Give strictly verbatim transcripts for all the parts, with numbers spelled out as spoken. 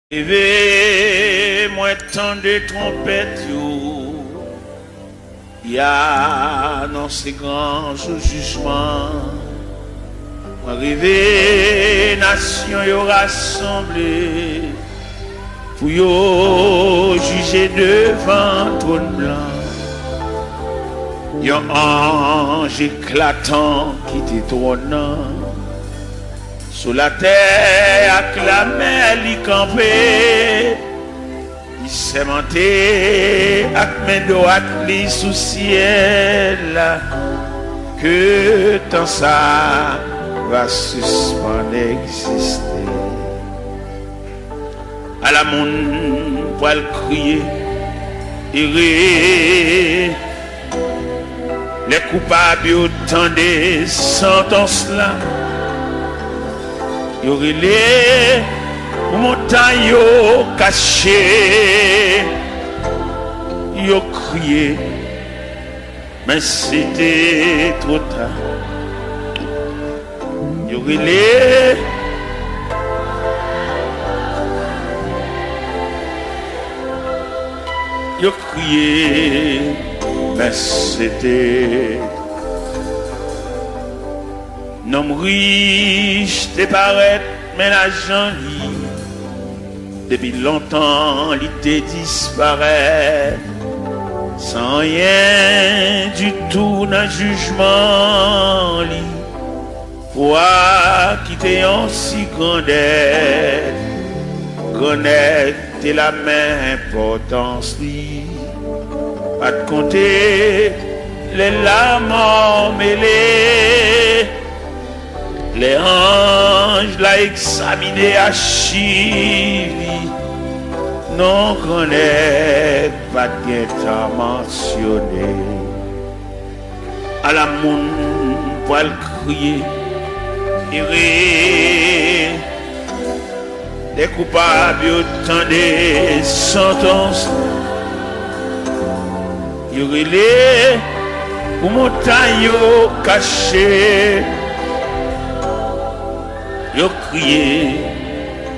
Leve, mwen tande twonpèt yo, y anonse gran jou jijman. Mwen reve nasyon yo rasanble pou yo jije devan twòn blan. Yon anj eklatan kite twòn nan. Sou latè ak lamè li kanpe, li sèmante ak men dwat li sou syèl la ke tan sa va sispann egziste. Ala moun pral kriye, ere, lè koupab yo tande santans la, yo rele pou montay yo kache, yo kriye, men se te twò ta. Yo rele, yo kriye, men se te nonm rich te parèt, men lajan li depi lontan li te disparèt, san anyen ditou nan jijman li. Pwa ki te yon si grandèt, grandèt te la men enpòtans li. Pa t konte lè lamò mele, lè anj la egzamine achiv li, non grandèt pa t gentan mansyone. Ala moun pral kriye, ere, lè koupab yo tande santans, yo rele pou montay yo kache, yo kriye,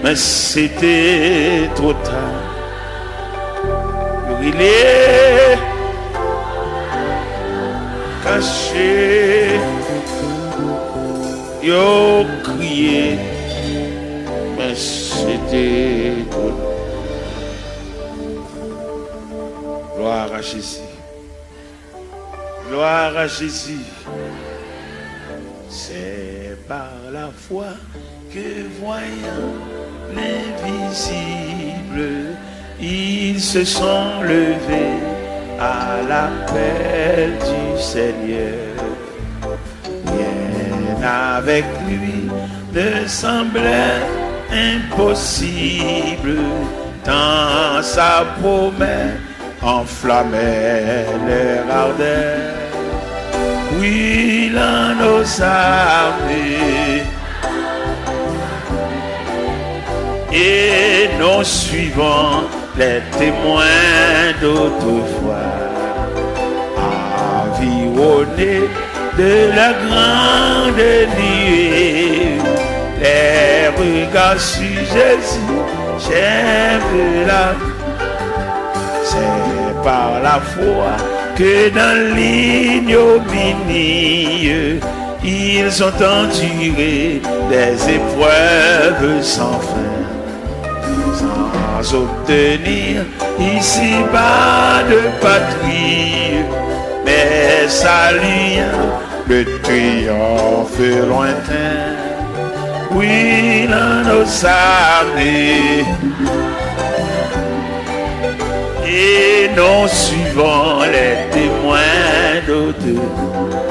men se te twò ta. Yo rele, kache, yo kriye, men se te twò ta. Gloire à Jésus. Gloire à Jésus. C'est par la foi que, voyant l'invisible, ils se sont levés à l'appel du Seigneur. Rien avec lui ne semblait impossible, tant sa promesse enflammait leur ardeur. Brûlant nos armées et non suivant les témoins d'autrefois, environnés de la grande nuée, les regards sur Jésus, chef de la, c'est par la foi que dans l'ignominie, ils ont enduré des épreuves sans fin, sans obtenir ici-bas de patrie, mais saluant le triomphe lointain. Brûlant nos armées et non suivant les témoins d'autrefois,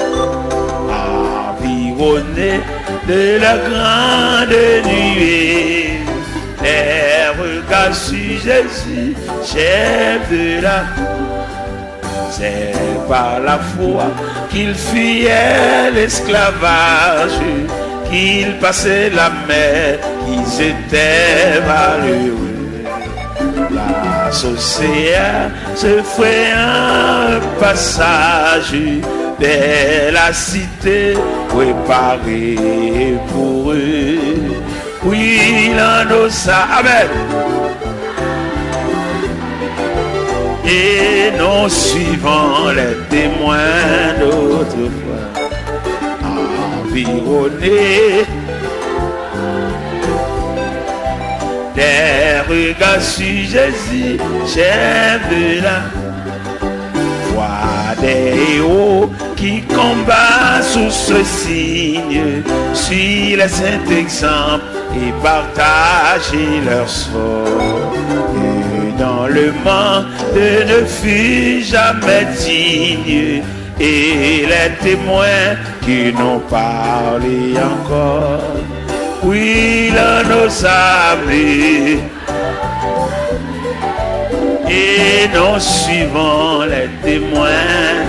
environnés de la grande nuée, les regards sur Jésus, chef de la, c'est par la foi qu'ils fuyaient l'esclavage, qu'ils passaient la mer, qu'ils étaient malheureux. Grâce au Seigneur, se frayant un passage vers la cité préparée pour eux. Brûlant nos armées, amen. Et non suivant les témoins d'autrefois, environnés des regards sur Jésus, chef de la foi des héros qui combat sous ce signe, suit les saints exemples et partager leur sort. Et dans le monde ne fut jamais digne, et les témoins qui n'ont parlé encore brûlant nos âmes et non suivant les témoins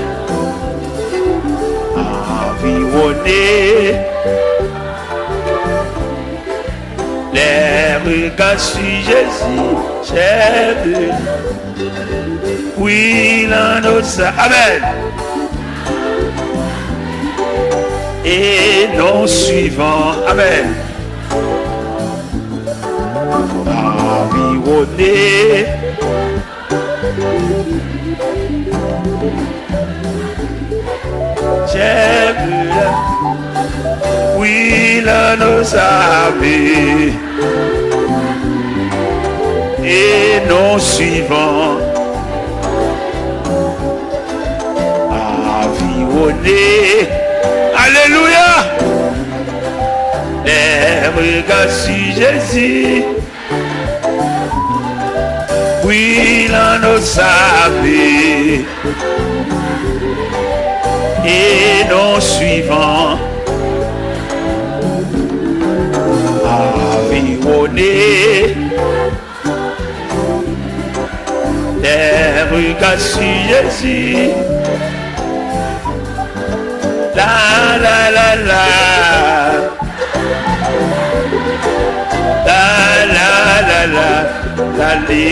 environnés. Les regards sur Jésus, chef de oui, l'annossa. Amen. Et non suivant. Amen. Environné. J'aime la, oui, la nos amis, et non suivant, environné. Alléluia. Les regards sur Jésus. Brûlant nos amis et non suivant, environné des regards sur Jésus. La la la la. La la la la, la li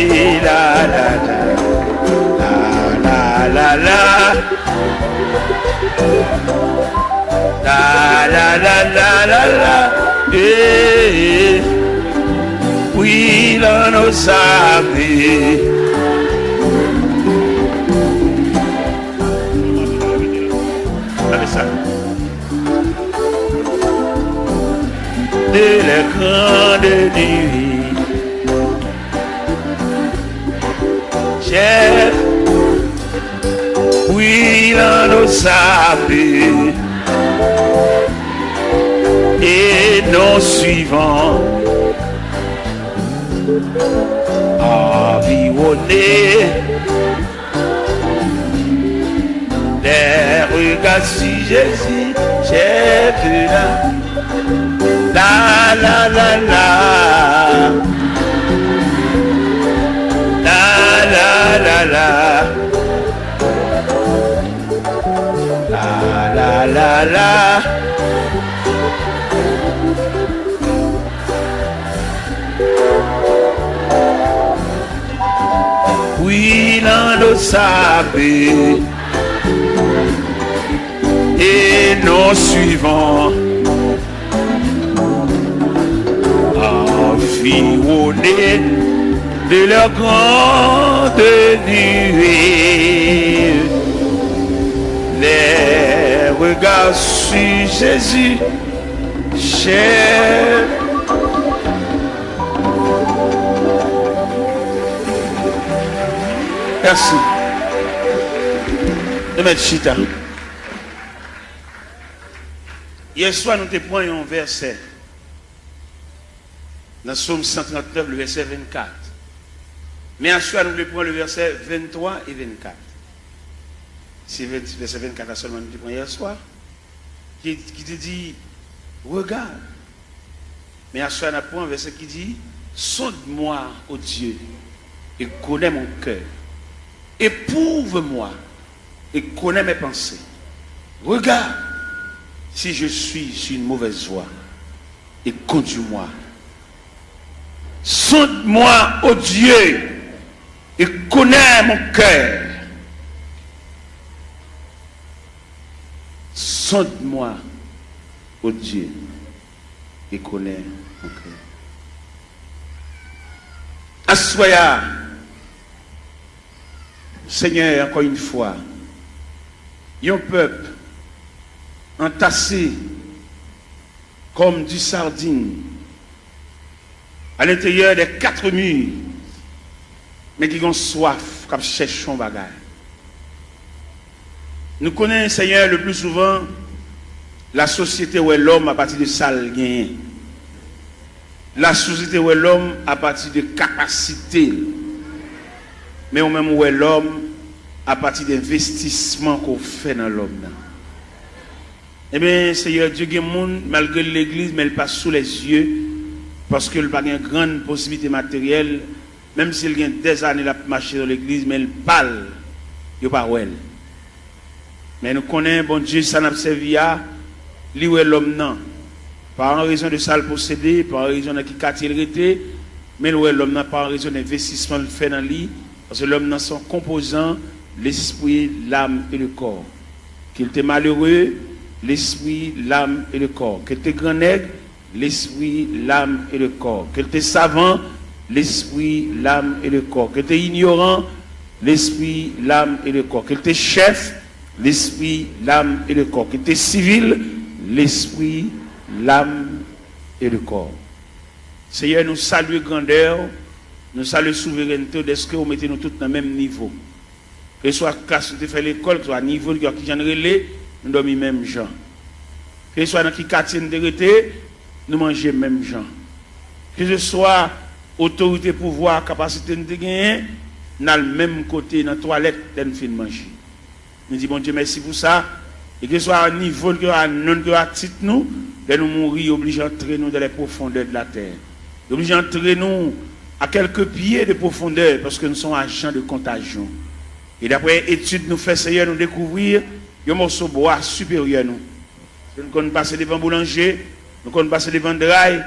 la la la, la la la la, la la la la la la, eh, eh. Wi, la nos amis. Gade sa. De lè grande nuit. Chèf, brûlant nos amis et non suivant, environné des regards sur Jésus, chèf de la. La la la la. La la la la. La la la la. Brûlant nos amis et non suivant, environnés de leurs grandes nuées, les regards sur Jésus, chèf. Mèsi. Nou mèt chita. Yèswa, nou te pran yon vèsè nan Sòm san trannèf, le vèsè vennkat. Men aswè a, nou vle pran le vèsè venntwa e vennkat. Se ven-, vèsè vennkat la sèlman nou te pran yèswa, ki, ki te di, regarde. Men aswè a, n ap pran vèsè ki di, sonde-moi, ô Dieu, et connais mon cœur. Éprouve-moi et connais mes pensées. Regarde si je suis sur une mauvaise voie et conduis-moi. Sonde-moi, ô Dieu, et connais mon cœur. Sonde-moi, ô Dieu, et connais mon cœur. Aswè a, Senyè, ankò yon fwa, yon pèp antase kòm di sardin à l'intérieur des quatre murs, men ki gon swaf, k ap chèche yon bagay. Nou konnen, Senyè, le plus souvent, la sosyete wè lòm apati de sa l genyen. La sosyete wè lòm apati de kapasite l. Men ou menm ou wè lòm apati de envestisman ke w fè nan lòm nan. Ebyen, Senyè Dye, gen moun, malgre l legliz, men l pa sou lèzye, paske l pa gen grann posiblite materyèl, menm si l gen dèzane l ap mache nan legliz, men l pa l, yo pa wè l. Men nou konnen Bondye, sa n ap sèvi a, li wè lòm nan. Pa an rezon de sa l posede, pa an rezon nan ki katye l rete, men l wè lòm nan pa an rezon de envestisman l fè nan li, paske lòm nan se yon konpozan, lespri, lam e le kò. Ke l te malere, lespri, lam e le kò. Ke l te grannèg, lespri, lam e le kò. Ke l te savan, lespri, lam e le kò. Ke l te inyoran, lespri, lam e le kò. Ke l te chèf, lespri, lam e le kò. Ke l te sivil, lespri, lam e le kò. Senyè, nou salye grandè w, nou salye souverènte w, dèske w mete nou tout nan menm nivo. Keseswa klas nou te fè lekòl, keseswa nivo n, kijan n rele, nou dòmi menm jan. Keseswa nan ki katye n te rete, nou manje menm jan. Keseswa otorite, pouvwa, kapasite n te genyen, n al menm kote nan twalèt lè n fin manje. Nou di Bondye mèsi pou sa. E keseswa nivo n, keseswa non n, keseswa tit nou, lè nou mouri, yo oblije antre nou dans les profondeurs de la terre. Yo oblije antre nou à quelques pieds de profondeur, paske nou se yon ajan de kontajyon. E daprè etid nou fè, Senyè, nou dekouvri yon mòso bwa siperyè nou. Nou konn pase devan boulanje, nou konn pase devan dray,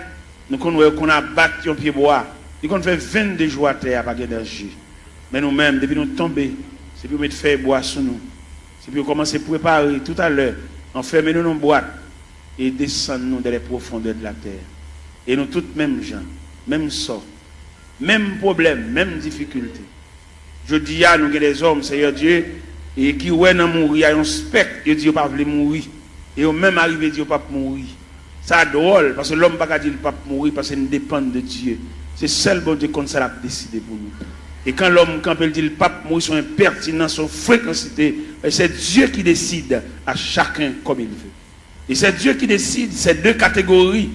nou konn wè yo konn abat yon pye bwa. Li konn fè vennde jou atè a, pa gen danje. Men nou menm, depi nou tonbe, se pou yo met fèy bwa sou nou. Se pou yo kòmanse prepare toutalè, anfèmen nou nan bwat e desann nou dans les profondeurs de la terre. E nou tout menm jan, menm sò, menm pwoblèm, menm difikilte. Jodi a, nou gen dèzòm, Senyè Dye, e ki wè nan mouri a yon spèk, yo di yo pa vle mouri. E yo menm arive di yo p ap mouri. Sa dwòl, paske lòm pa ka di l p ap mouri, paske n depann de Dye. Se sèl Bondye konn sa l ap deside pou nou. E kan lòm kanpe, l di l p ap mouri, se yon enpètinans, se yon frekansite. Men c'est Dieu qui décide à chacun comme il veut. Et c'est Dieu qui décide ces deux catégories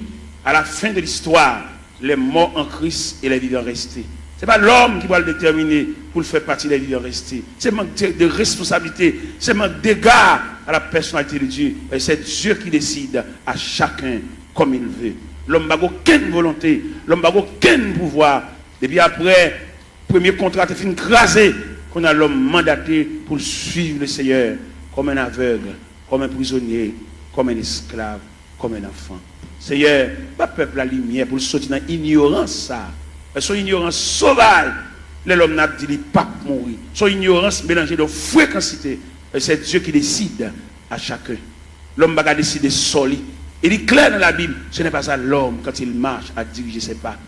à la fin de l'histoire, les morts en Christ et les vivants restés. Se pa lòm ki pral detèmine pou l fè pati des vivants restés. Se mank de, de responsabilité, se mank d'égard à la personnalité de Dieu. Et c'est Dieu qui décide à chacun comme il veut. Lòm pa gen okenn volonte, lòm pa gen okenn pouvwa. Depi aprè premye kontra te fin kraze, kounye a lòm mandate pou l suiv le Seyè kòm un aveugle, comme un prisonnier, comme un esclave, comme un enfant. Seyè, ba pèp la limyè pou l soti nan inyorans sa a. Se yon inyorans sovaj lè lòm nan ap di li p ap mouri. Se yon inyorans melanje de frekansite. C'est Dieu qui décide à chacun. Lòm pa ka deside sò li. E li klè nan Labib, ce n'est pas à l'homme quand il marche à diriger ses pas.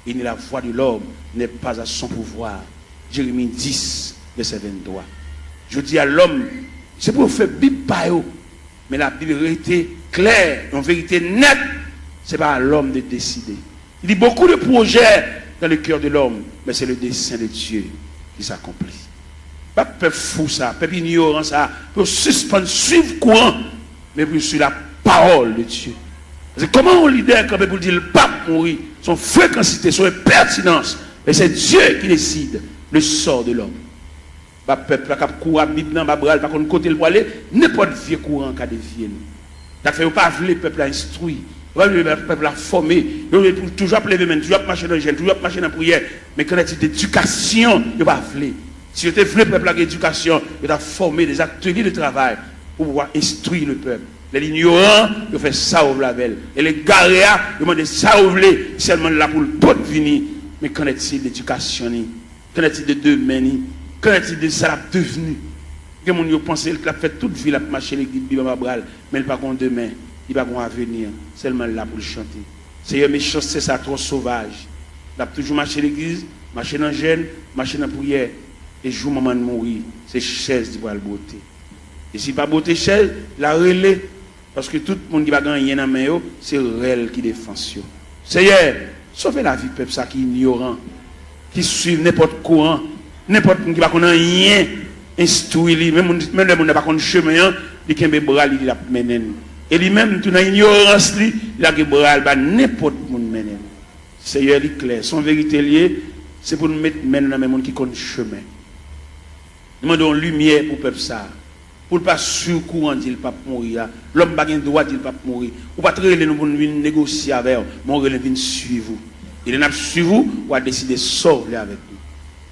Et ni la voix de l'homme n'est pas à son pouvoir. Jeremi dis, vèsè venntwa. Jodi a, lòm, se pou yo fè Bib pa yo. Men Labib rete klè, yon verite nèt, se pa a lòm de deside. Il dit, beaucoup de projets dans le cœur de l'homme, mais c'est le dessein de Dieu qui s'accomplit. Ba pèp fou sa, pèp inyoran sa, pou yo sispann swiv kouran, men pou yo swiv la parole de Dieu. Paske kòman yon lidè kanpe pou l di l p ap mouri, se yon frekansite, se yon enpètinans, men c'est Dieu qui décide le sort de l'homme. Ba pèp la k ap kouri ap Bib nan ba bra l, pa konn kote l pwale, nenpòt vye kouran ka devye l. Sa k fè yo pa vle pèp la enstwi, yo pa vle pèp la fòme, yo vle pou toujou ap leve men, toujou ap mache nan jèn, toujou ap mache nan priyè. Men qu'en est-il d'éducation? Yo pa vle. Si yo te vle pèp la gen edikasyon, yo t ap fòme des ateliers de travail pour pouvoir instruire le peuple. Lè l inyoran, yo fè sa yo vle avè l. Lè l egare a, yo mande sa yo vle, sèlman l la pou l pot vini. Men qu'en est-il d'éducation li? Qu'en est-il de demen li? Qu'en est-il de sa l ap devni? Gen moun yo panse l ap fè tout vi l ap mache legliz, Bib anba bra l, men l pa gon demen, li pa gon avenir, sèlman l la pou l chante. Seyè, mechanste sa twò sovaj. L ap toujou mache legliz, mache nan jèn, mache nan priyè. E jou manman l mouri, se chèz li pral bwote. E si l pa bwote chèz, l a rele, paske tout moun ki pa gen anyen nan men yo, se rèl ki defans yo. Seyè, sove lavi pèp sa ki inyoran, ki swiv nenpòt kouran, nenpòt moun ki pa konn anyen enstwi li, menm moun, menm lè moun nan pa konn chemen an, li kenbe bra li, li ap mennen n. E li menm tou nan inyorans li, li lage bra l ba nenpòt moun mennen l. Seyè, li klè, se yon verite l ye, se pou n met men nou nan men moun ki konn chemen. Nou mande yon limyè pou pèp sa a, pou l pa swiv kouran di l p ap mouri a. Lòm pa gen dwa di l p ap mouri. Ou pa t rele nou pou n vin negosye avè w, men w rele n vin swiv ou. E lè n ap swiv ou, w a deside sa w vle avèk nou.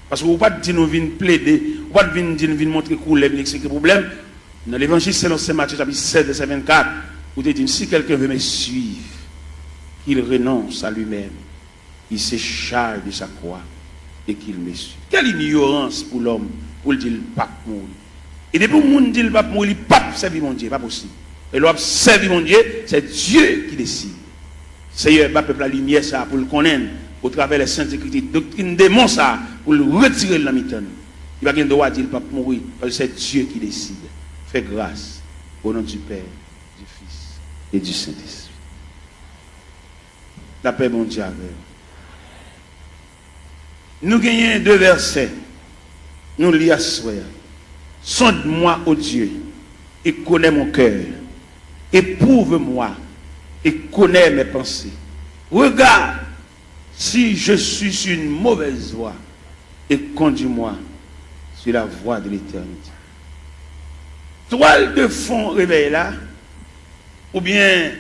Paske ou pa t di nou vin plede, ou pa t vin di n vin montre koulè, vin eksplike pwoblèm. Nan Levanjil selon Sen Matye chapit sèz vèsè vennkat, ou te di n, si quelqu'un veut me suivre, qu'il renonce à lui-même, il se charge de sa croix et qu'il me suive. Quelle ignorance pou lòm pou l di l p ap mouri. E depi yon moun di l p ap mouri, li p ap sèvi Bondye, pa posib. E lè w ap sèvi Bondye, c'est Dieu qui décide. Seyè, ba pèp la limyè sa a pou l konnen, otravè les Saintes Écritures, doktrin demon sa a, pou l retire l nan mitan nou. Li pa gen dwa di l p ap mouri, paske c'est Dieu qui décide. Fais grâce, au nom du Père, du Fils et du Saint-Esprit. Lapè Bondye avè w. Nou genyen de vèsè nou li aswè a. Sonde-moi, ô Dieu, et connais mon cœur. Éprouve-moi et connais mes pensées. Regarde si je suis sur une mauvaise voie et conduis-moi sur la voie de l'éternité. Twal de fon revèy la, oubyen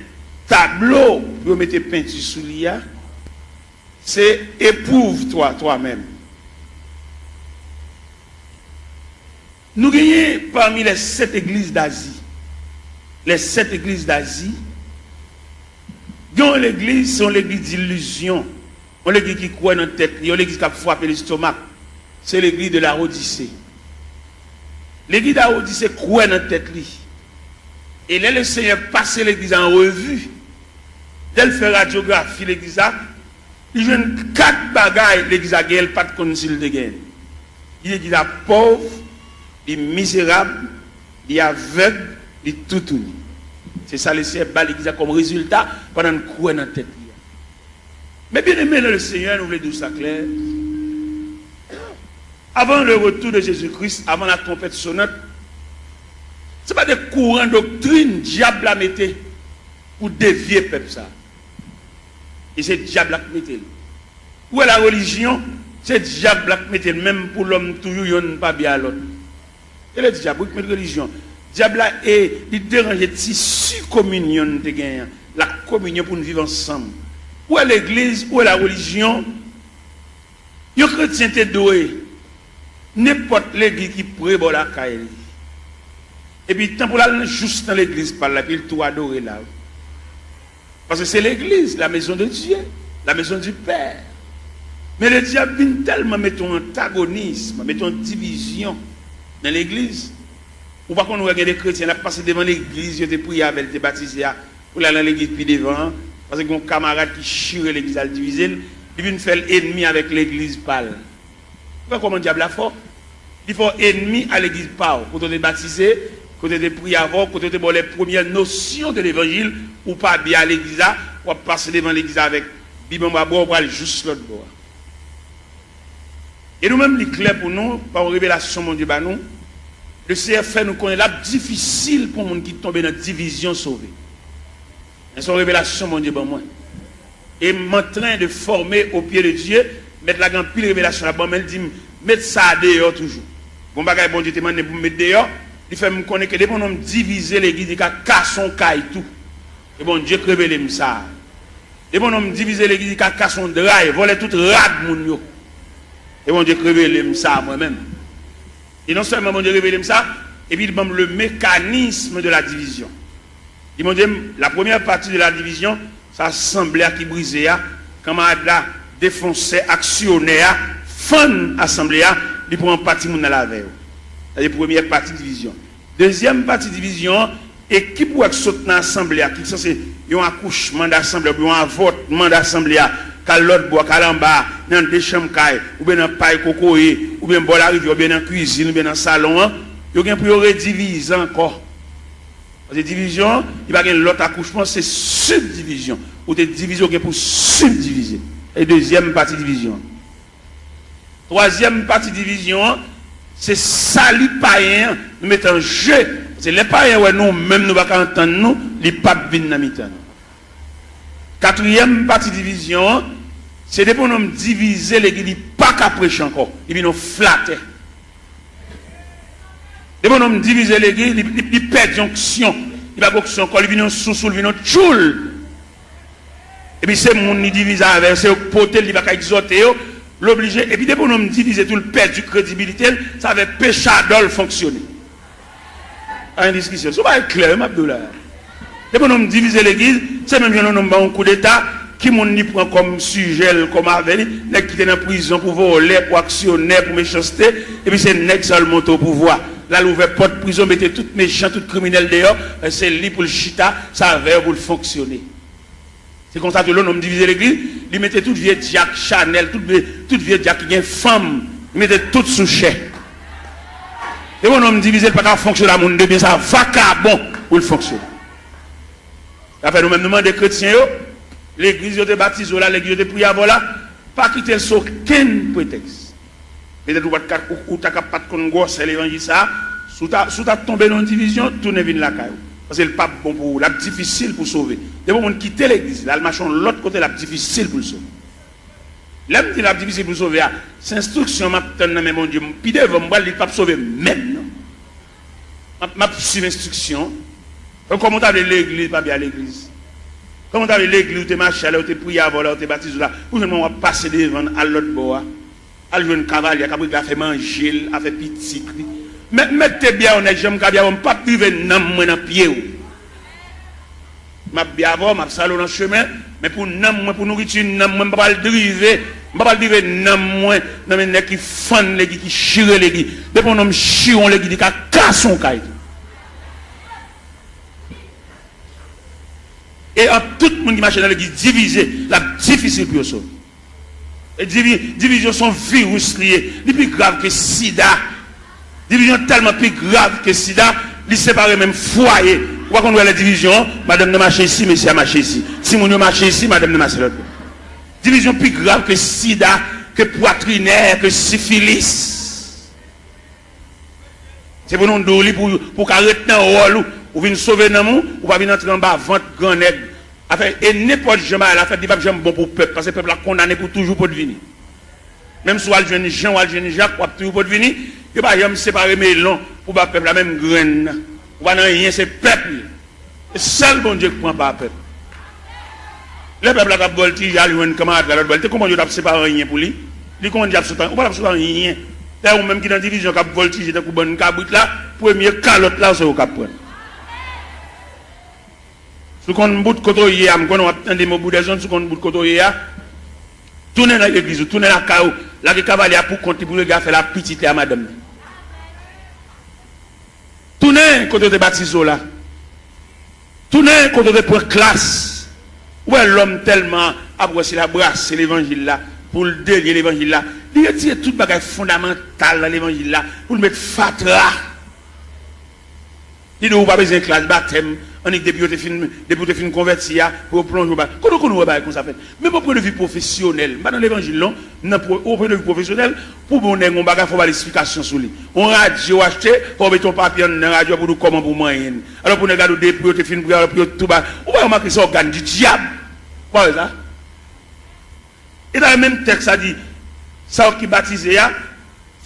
tablo pou yo mete penti sou li a, se Éprouve-toi toi-même. Nou genyen pami les sept églises d'Asie, les sept églises d'Asie, gen yon legliz, se yon legliz dilizyon, yon legliz ki kwè nan tèt li, yon legliz k ap frape lestomak. Se legliz de Laodise. Legliz Laodise kwè nan tèt li. E lè Lesenyè pase legliz la an revi, lè l fè radyografi legliz la, li jwenn kat bagay legliz la genyen, l pa t konn si l te genyen. Li di legliz la pòv, li mizerab, li avèg, li toutouni. Se sa Lesenyè ba legliz la kòm rezilta pandan n kwè nan tèt li a. Men byeneme nan Lesenyè, nou vle di w sa klè. Avant le retour de Jésus-Christ, avant la trompette sonnante, se pa de kouran doktrin dyab la mete pou devye pèp sa. E se dyab la k mete l. Ou wè la relijyon, se dyab la k mete l, menm pou lòm toujou yonn pa byen a lòt. E le dyab wi k met relijyon. Dyab la, e, li deranje tisi kominyon n te genyen an, la kominyon pou n viv ansanm. Ou wè legliz, ou wè la relijyon, yon kretyen te dwe nenpòt legliz ki pre bò lakay li. Epi tan pou l al nan, jous nan legliz pa l la, epi l tou adore la. Paske se legliz, la maison de Dieu, la maison du Père. Men le dyab vin tèlman mete yon antagonism, mete yon divizyon nan legliz. Ou pa konn wè gen de kretyen l ap pase devan legliz yo te priye avè l, te batize a, pou l al nan legliz pi devan an, paske gen yon kamarad ki chire legliz al divize l, li vin fè l enmi avèk legliz pa l. Ou wè kòman dyab la fò? Li fè w enmi a legliz pa w, kote w te batize, kote w te priye avè w, kote w te ba w les premières notions de l'évangile, ou pa byen a legliz la, w ap pase devan legliz la avèk bib anba bra w, ou pral jous lòt bò a. E nou menm, li klè pou nou, pa yon revelasyon Bondye ba nou, Lesenyè fè nou konnen l ap difisil pou moun ki tonbe nan divizyon sove. Men se yon revelasyon Bondye ban mwen. Et m'entrain de former au pied de Dieu, mèt la gen anpil revelasyon l ap ban mwen, l di m, met sa a deyò toujou. Gon bagay Bondye te mande m pou m met deyò, li fè m konnen ke depi yon nonm divize legliz, li ka kase yon kay tou. E Bondye k revele m sa. Depi yon nonm divize legliz, li ka kase yon dra, vòlè tout rad moun yo. E Bondye k revele m sa mwen menm. E non sèlman Bondye revele m sa, epi li ban m le mécanisme de la division. Li montre m, la première partie de la division, se asanble a ki brize a, kanmarad la, defonsè, aksyonè a, fann asanble a, li pran pati moun nan l avè yo. Sa se premyè pati divizyon. Dezyèm pati divizyon an, ekip ou wè k sot nan asanble a, ki sanse yon akouchman dasanble a, oubyen yon avòtman dasanble a, K al lòt bò, k al anba, nan de chanm kay, oubyen nan pay kokoye, oubyen bò larivyè, oubyen nan kwizin, oubyen nan salon an, yo gen pou yo redivize ankò. Paske divizyon an, li pa gen lòt akouchman, se sibdivizyon. Ou te divize, ou gen pou sibdivize. E dezyèm pati divizyon an. Twazyèm pati divizyon an, se sali payen an, nou mete an je. Paske lè payen wè nou menm nou pa ka antann nou, li p ap vin nan mitan nou. Katriyèm pati divizyon an, se depi yon nonm divize legliz, li pa ka preche ankò. Li vin yon flatè. Depi yon nonm divize legliz, li, li, li pèdi onksyon. Li pa gen onksyon ankò, li vin yon sousou, li vin yon tchoul. Epi se moun li divize avè yo, se yo k pote l, li pa ka egzòte yo, l oblije. Epi depi yon nonm divize tou, l pèdi kredibilite l, sa fè pechadò l fonksyone. Pa gen diskisyon. Se yon bagay klè, wi, m ap di w la. Depi yon nonm divize legliz, se menm jan yon nonm ba yon koudeta, ki moun li pran kòm sijè l, kòm avè li, nèg ki te nan prizon pou vòlè, pou aksyonè, pou mechanste, epi se nèg sa yo l monte o pouvwa. L al ouvè pòt prizon, mete tout mechan, tout kriminèl deyò, se li pou l chita, se avè yo pou l fonksyone. Se konsa tou, lè yon nonm divize legliz, li mete tout vye dyak Chanèl, tout vye, tout vye dyak ki gen fanm, li mete tout sou chè. Depi yon nonm divize, li pa ka fonksyone a moun de byen, se a vakabon pou l fonksyone. Sa fè nou menm, nou mande kretyen yo, legliz yo te batize w la, legliz yo te priye avè w la, pa kite l sou okenn pretèks. Petèt ou pa t ka, ou, ou ta ka pa t konn gwosè levanjil sa a. Si w ta, si w ta tonbe nan yon divizyon, tounen vin lakay ou. Paske l p ap bon pou ou, l ap difisil pou w sove. Depi yon moun kite legliz, l al mache yon lòt kote, l ap difisil pou l sove. Lè m di l ap difisil pou l sove a, se enstriksyon m ap tann nan men Bondye. Pi devan, m pral di l p ap sove menm non. M ap, m ap swiv enstriksyon. Kòman w ta vle legliz pa byen a legliz? Kòman w ta vle legliz ou te mache a, lè yo te priye avè w la, yo te batize w la, pou jwenn w ap pase devan l al lòt bò a? Al jwenn kavalye a k ap regle afè manje l, afè pitit li. Mèt, mèt te byen yon nèg, jan m ka byen avè w, m p ap rive nanm mwen nan pye w. M ap byen avè w, m ap sale w nan chemen, men pou nanm mwen, pou nouriti nanm mwen, m pa pral drive, m pa pral drive nanm mwen nan men nèg ki fann legliz, ki chire legliz. Depi yon nonm chire yon legliz, li ka kase yon kay tou. E ant tout moun ki mache nan legliz divize, l ap difisil pou yo sove. E divi-, divizyon se yon viris li ye. Li pi grav ke sida. Divizyon tèlman pi grav ke sida, li separe menm fwaye. Ou pa konn wè lè divizyon, madanm nan mache isi, mesye a mache isi. Timoun yo mache isi, madanm nan mache lòt bò. Divizyon pi grav ke sida, ke pwatrinè, ke sifilis. Se pou nou di w li pou, pou w ka ret nan wòl ou. Ou vin sove nanm ou, ou pa vin antre anba vant gran nèg. Afè, e nenpòt jan bagay la fèt, li p ap janm bon pou pèp, paske pèp la kondane pou toujou potvini. Menm si w al jwenn Jan, w al jwenn Jak, w ap toujou potvini. Yo pa janm separe melon pou ba pèp la menm grenn nan. Ou pa nan anyen, se pèp li. Se sèl Bondye k pran pa pèp. Lè pèp la t ap vòltije al jwenn kanmarad la lòt bò, li te konprann yo t ap separe anyen pou li. Li konn di ap sot anyen, ou pa t ap sot anyen. Dayè ou menm ki nan divizyon k ap vòltije tankou bann kabrit la, premye kalòt la se ou k ap pran. Si w konn bout kote w ye a, m konnen w ap tande m o bout dè zòn, si w konn bout kote w ye a, tounen nan legliz ou, tounen lakay ou, lage kavalye a pou kont li pou l regle afè l a pitit li a madanm li. Tounen kote yo te batize w la. Tounen kote yo te pran klas. Ou wè lòm tèlman ap wè se l ap brase levanjil la, pou l delye levanjil la. Li retire tout bagay fondamantal nan levanjil la, pou l met fatra. Li di w ou pa bezwen klas batèm, annik depi yo te fin, depi w te fin konvèti a, pou yo plonje w ba. Kote w konn wè bagay konsa fèt? Menm o pwen de vi pwofesyonèl, m pa nan levanjil non, nan pwo-, o pwen de vi pwofesyonèl, pou bon nèg yon bagay, fò w ba l eksplikasyon sou li. Yon radyo w achte, fò w mete yon papye anndan radyo a pou w di w kòman pou w manyen l. Alò pou nèg la di w depi yo te fin priye, alò pou yo tou ba, ou pa remake se ògàn di dyab. Ou pa wè sa? E dayè menm tèks la di, sa yo ki batize a,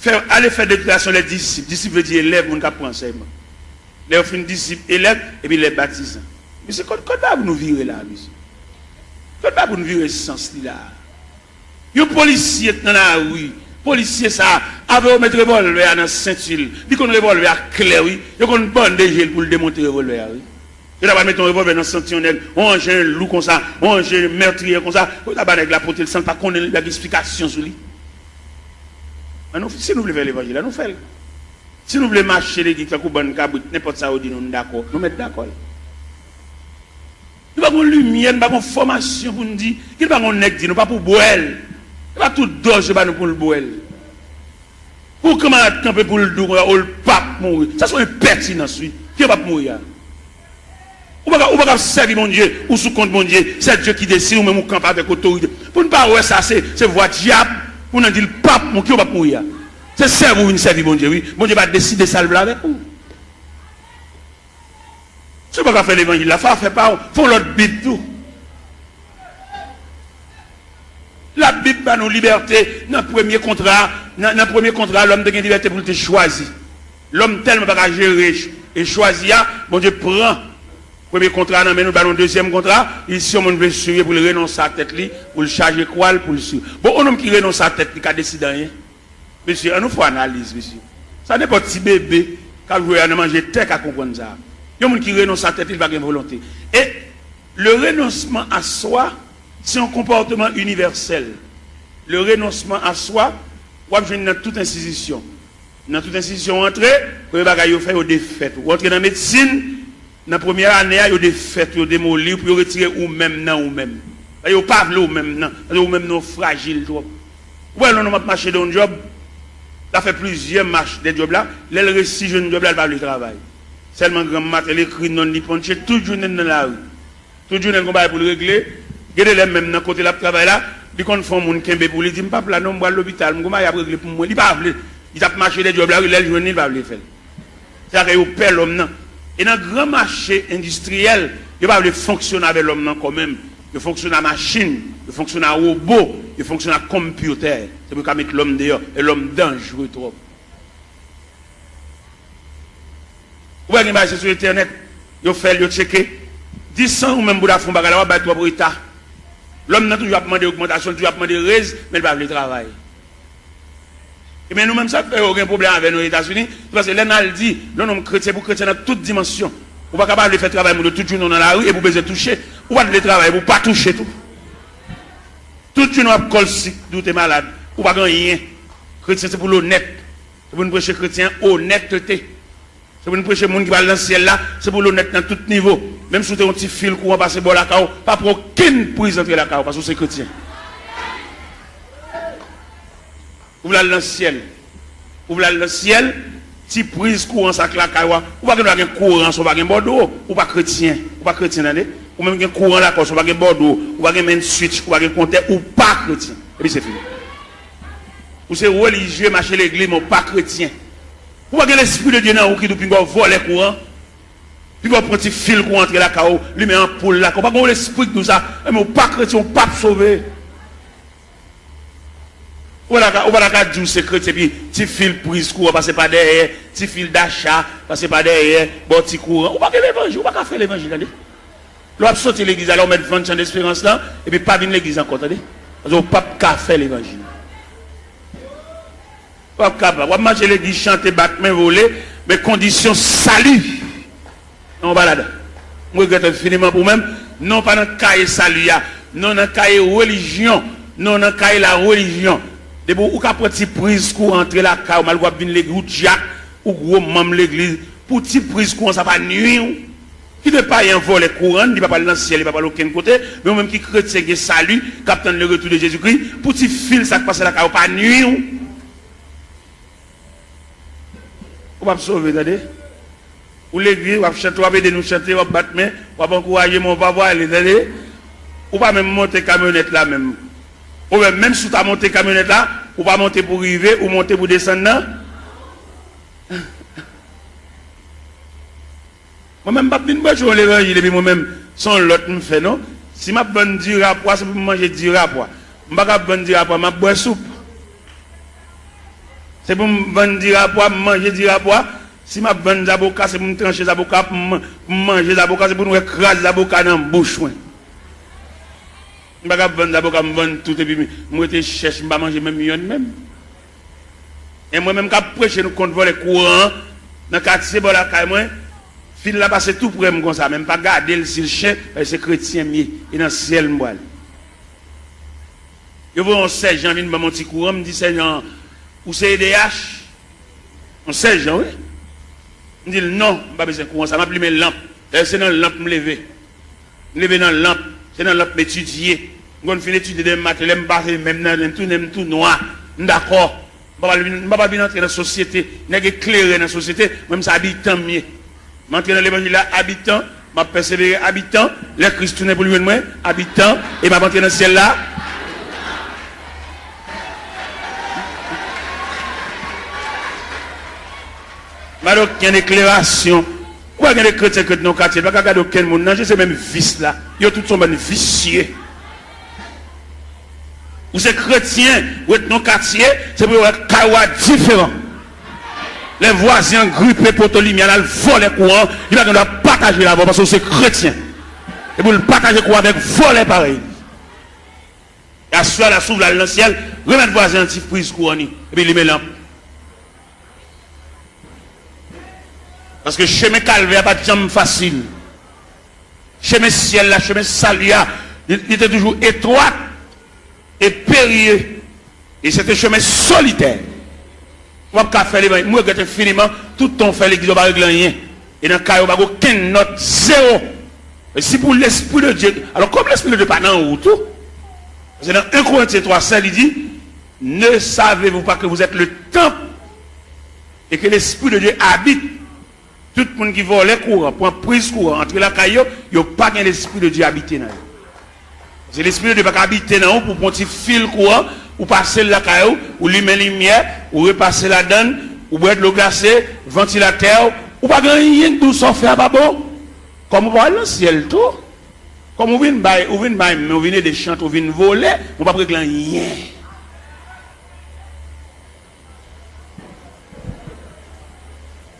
fè, ale fè deklarasyon lè disip. Disip vle di elèv, moun k ap pran ansèyman. Lè yo fin disip, elèv, epi lè batizan. Mesye, kot, kot bagay pou nou vire la, mesye? Kot bagay pou nou vire sans li la? Yon polisye k nan lari, polisye sa a, avè yo met revòlvè a nan senti l. Li konn revòlvè a klè, wi. Yo konn bande je l pou l demonte revòlvè a, wi. Yo ta pral mete yon revòlvè nan senti yon nèg, yon anjen lou konsa, yon anjen mètriye konsa, pou yo ta ba nèg la pote l san l pa konnen l, li pa gen eksplikasyon sou li. An nou, si nou vle fè levanjil la, nou fè l. Si nou vle mache legliz tankou bann kabrit, nenpòt sa yo di nou, nou dakò, nou mèt dakò l. gon limyè, nou pa gon fòmasyon pou n di, ki pa gon nèg di nou pa pou bwè l. E pa tout dòz yo ba nou pou l bwè l. Pou kanmarad kanpe pou l di w konsa, o l p ap mouri. Sa se yon enpètinans, wi. Ki yo p ap mouri a? Ou pa ka, ou pa ka sèvi Bondye, ou sou kont Bondye, c'est Dieu qui décide, ou menm ou kanpe avèk otorite. Pou n pa wè sa, se, se vwa dyab, pou n di l p ap mouri, ki yo p ap mouri a? Se sèvi w vin sèvi Bondye, wi. Bondye pa deside sa l vle avèk ou. Si w pa ka fè levanjil la, fè afè pa w. Fè yon lòt Bib tou. Labib ba nou libète nan premye kontra. Nan, nan premye kontra, lòm te gen libète pou l te chwazi. Lòm tèlman pa ka jere ch-, e chwazi a, Bondye pran premye kontra nan men nou, ba nou dezyèm kontra. Li, si yon moun vle swiv pou l renonse a tèt li, pou l chaje kwa l, pou l swiv. Bon, yon nonm ki renonse a tèt li ka deside anyen? Mesye, ann nou fè analiz, mesye. Sa nenpòt ti bebe k ap jwe a nan manje tè ka konprann sa. Yon moun ki renonse a tèt li, li pa gen volonte. E le renoncement à soi, se yon konpòtman inivèsèl. Le renoncement à soi, w ap jwenn nan tout enstitisyon. Nan tout enstitisyon w antre, premye bagay yo fè, yo defèt ou. W antre nan medsin, nan premyè ane a, yo defèt ou, yo demoli w pou yo retire ou menm nan ou menm. Yo pa vle ou menm nan, paske ou menm nan w frajil twòp. Ou wè, yon nonm ap mache nan yon djòb, l ap fè plizyè mach dèyè djòb la, lè l resi jwenn djòb la, l pa vle travay. Sèlman granm maten, l ekri non l, li ponche, tout jounen l nan lari. Tout jounen l gon bagay pou l regle. Gen de lè menm nan kote l ap travay la, li konn fè yon moun kenbe pou li, di, "M p ap la non, m pral lopital, m gon bagay y ap regle pou mwen." Li pa vle. Li t ap mache dèyè djòb la, wi, lè l jwenn li, li pa vle fè l. Se sa k fè yo pè lòm nan. E nan gran mache endistriyèl, yo pa vle fonksyone avè lòm nan kò menm. Yo fonksyone a machin, yo fonksyone a wobo, yo fonksyone a konpyotè. Se pou yo ka met lòm deyò, e lòm danjre twòp. Ou wè gen bagay se sou entènèt, yo fè l, yo tcheke. Di san ou menm pou w ta fè yon bagay la, w ap bay twòp reta. Lòm nan toujou ap mande ogmantasyon, toujou ap mande rèz, men l pa vle travay. Ebyen, nou menm, sa k fè yo gen pwoblèm avè nou Etazini, se paske lè n al di, lè yon nonm kretyen, pou kretyen nan tout dimansyon. Ou pa ka pa vle fè travay moun yo tout jounen w nan lari epi w bezwen touche. Ou pa t vle travay epi w pa touche tou. Tout jounen w ap kòl sik, di w te malad, ou pa gen anyen. Kretyen se pou l onèt. Se pou n preche kretyen onètete. Se pou n preche moun ki pral nan syèl la, se pou l onèt nan tout nivo. Menm si w te yon ti fil kouran pase bò lakay w, pa pran okenn priz antre lakay w, paske w se kretyen. Ou vle al nan syèl. Ou vle al nan syèl, ti priz kouran sa k lakay w a. Ou pa gen dwa gen kouran san w pa gen bòdwo. Ou pa kretyen. Ou pa kretyen, tande. Ou menm gen kouran lakay w san w pa gen bòdwo. Ou pa gen main switch, ou pa gen kontè, ou pa kretyen. Epi se fini. Ou se relijye, mache legliz, men w pa kretyen. Ou pa gen Lespri de Dye nan ou ki di w pinga w vòlè kouran. Pinga w pran ti fil kouran antre lakay w, limen anpoul lakay w. Ou pa gen yon lespri ki di w sa. Enben, ou pa kretyen, ou p ap sove. Ou pa ta ka, ou pa ta ka di w se kretyen, epi ti fil priz kouran pase pa dèyè, ti fil dacha pase pa dèyè, ba w ti kouran. Ou pa gen levanjil, ou pa ka fè levanjil, tande. Lè w ap soti legliz la, lè w mèt vann chan desperans lan, epi pa vin legliz ankò, tande. Paske w p ap ka fè levanjil. W ap kapab. W ap mache legliz, chante, bat men, vole, men kondisyon sali nan w pa ladan. M regrèt enfiniman pou mwen. Non, w pa nan kaye sali a. Non, w nan kaye relijyon. Non, w nan kaye larelijyon. Depi w ka pran ti priz kouran antre lakay w, malgre w ap vin legliz, ou dyak, ou gwo manm legliz, pou ti priz kouran sa pa nwi w. Kite payen an vòlè kouran, li pa pral nan syèl, li pa pral okenn kote, men ou menm ki kretyen gen sali, k ap tann le retour de Jésus-Christ, pou ti fil sa k pase lakay w pa nwi w. Ou p ap sove, tande. Ou legliz, w ap chante, w ap ede nou chante, w ap bat men, w ap ankouraje, men w pa pwale, tande. Ou pa menm monte kamyonèt la menm. Oubyen menm si w ta monte kamyonèt la, ou pa monte pou rive, ou monte pou desann nan. Mwen menm, m p ap vin preche yon levanjil epi mwen menm, se yon lòt m fè, non. Si m ap vann dirapwa, se pou m manje dirapwa. M pa ka ap vann dirapwa, m ap bwè soup. Se pou m vann dirapwa, m manje dirapwa. Si m ap vann zaboka, se pou m tranche zaboka, pou m, pou m manje zaboka, se pou nou wè kraz zaboka nan bouch mwen. M pa ka ap vann zaboka, m vann tout, epi m, m rete chèch, m pa manje menm yonn menm. E mwen menm k ap preche nou kont vòlè kouran an, nan katye bò lakay mwen, fil la pase tou pre m konsa, men m pa gade l si l chen, paske se kretyen m ye, e nan syèl m pral. Yo voye yon sèjan vin ban m yon ti kouran, m di sèjan an, "Ou se E D H?" Yon sèjan, wi. M di l, "Non, m pa bezwen kouran sa, m ap limen lanp." Dayè, se nan lanp m leve. M leve nan lanp, se nan lanp m etidye. M konn fin etidye demen maten, lè m pase men m nan, men m tounen m tou nwa. M dakò. M pa pral vin, m pa pral vin antre nan sosyete. Nèg eklere nan sosyete, mwen m se abitan m ye. M antre nan levanjil la abitan, m ap pèsevere abitan, lè Kris tounen pou l jwenn mwen, abitan, e m ap antre nan syèl la. M pa gen okenn eklerasyon. Ou pa gen de kretyen k ret nan katye, pa ka gade okenn moun nan je, se menm vis la. Yo tout se yon bann visye. Ou se kretyen, ou ret nan katye, se pou yo wè kay ou a diferan. Lè vwazen an gripe poto limyè l al vòlè kouran, li pa gen dwa pataje l avè w paske ou se kretyen. E pou l pataje kouran avèk vòlè parèy li. E aswè a la, si w vle al nan syèl, remèt vwazen an ti priz kouran li, epi limen lanp. Paske chemen kalvè a pa t janm fasil. Chemen syèl la, chemen sali a, li, li te toujou etwat e perye. E se te chemen solitè. Ou p ap ka fè levanjil. M regrèt enfiniman, tout tan w fè legliz, ou pa regle anyen. E nan kay ou, pa gen okenn nòt, zewo. E si pou Lespri de Dye, alò, kòm Lespri de Dye pa nan ou tou, paske nan en Korentyen twa sèz, li di, Ne savez-vous pas que vous êtes le temple et que l'Esprit de Dieu habite? Tout moun ki vòlè kouran, pran priz kouran, antre lakay yo, yo pa gen Lespri de Dye abite nan yo. Paske Lespri de Dye pa ka abite nan ou pou pran ti fil kouran, ou pase l lakay ou, ou limen limyè, ou repase ladann, ou bwè dlo glase, vantilatè, ou pa gen anyen k di w sa w fè a pa bon. Kòm ou pa al nan syèl tou, kòm ou vin bay, ou vin bay men, ou vin ede chante, ou vin vole, ou p ap regle anyen.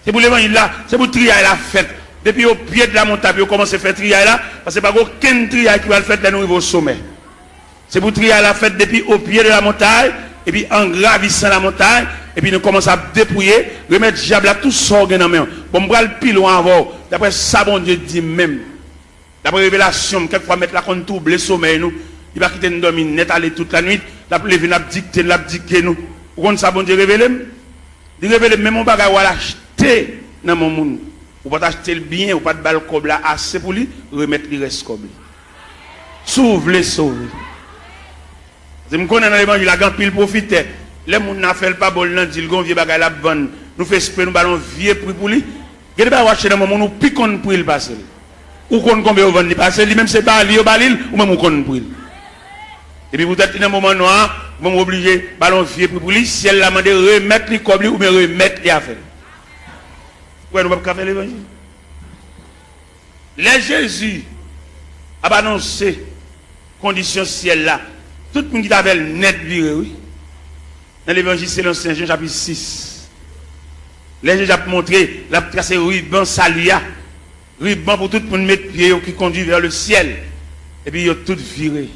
Se pou levanjil la, se pou triyay la fèt. Depi o pye de la montagne, pou yo kòmanse fè triyay la, paske pa gen okenn triyay ki pral fèt lè nou rive o somè. Se pou triyay la fèt depi o pye de la montagne, epi an gravisan la montagne, epi nou kòmanse ap depouye, remèt dyab la tout sa w gen nan men w. Bon, m pral pi lwen avè w, daprè sa Bondye di m menm. Daprè revelasyon m, kèk fwa Mèt la konn twouble somèy nou. Li pa kite n dòmi nèt ale tout lannuit. L ap leve n, l ap dikte n, l ap dike nou. Ou konn sa Bondye revele m? Li revele m menm yon bagay w al achte nan men yon moun. Ou pa t achte l byen, ou pa t ba l kòb la ase pou li, remèt li rès kòb li. Si w vle sove. Paske m konnen nan levanjil la, gen anpil pwofitè. Lè moun nan fè l pa bon, l nan di l gen yon vye bagay l ap vann. Nou fè espre nou ba l yon vye pri pou li. Gen de bagay w achte nan men moun ou pi konn pri l pase l. Ou konn konbyen yo vann li pase l, li menm se ba li yo ba li l, ou menm ou konn pri l. Epi poutèt li nan moman nwa a, ou menm ou oblije ba l yon vye pri pou li, syèl la mande remèt li kòb li oubyen remèt li afè l. Ou wè nou p ap ka fè levanjil. Lè Jezi ap anonse kondisyon syèl la, tout moun ki t avè l nèt vire, wi. Nan levanjil selon Sen Jan, chapit sis, lè Jezi ap montre, l ap trase riban sali a, riban pou tout moun met pye yo ki kondui vè le syèl, epi yo tout vire.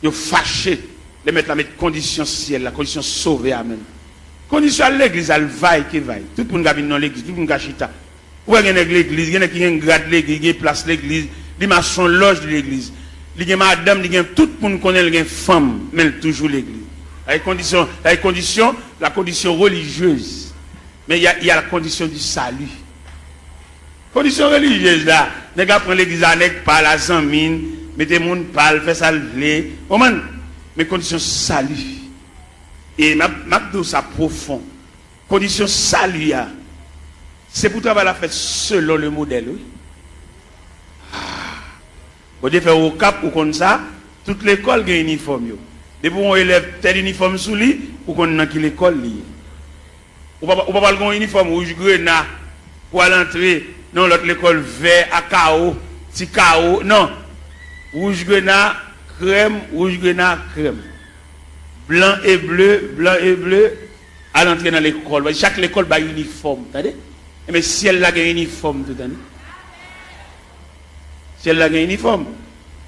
Yo fache lè Mèt la met kondisyon syèl la, kondisyon sove a menm. Kondisyon al legliz, al vay ke vay. Tout moun ka vin nan legliz, tout moun ka chita. Ou wè gen nèg legliz, gen nèg ki gen grad legliz, gen plas legliz, li mache yon lòj legliz. Li gen madanm, li gen tout moun konnen l gen fanm, men l toujou legliz. Sa e kondisyon, sa e kondisyon, la condition religieuse. Men y a, y a la condition du salut. Kondisyon relijyez la, nèg la pran legliz la, nèg pa l a zanmi n, mete moun pa l, fè sa l vle. Konprann? Men kondisyon sali. E m ap, m ap di w sa pwofon. Kondisyon sali a, se pou travay la fèt selon le modèl, wi. Ah. Bondye fè w Okap, ou konn sa, tout lekòl gen inifòm yo. Depi w wè yon elèv tèl inifòm sou li, ou konn nan ki lekòl li ye. Ou pa, ou pa pral gen yon inifòm wouj grena pou al antre nan yon lòt lekòl vè a kawo, ti kawo, non. Wouj grena, krèm, wouj grena, krèm. Blan e ble, blan e ble, al antre nan lekòl. Chak lekòl bay inifòm, tande? Enben, syèl la gen inifòm tou, tande? Syèl la gen inifòm.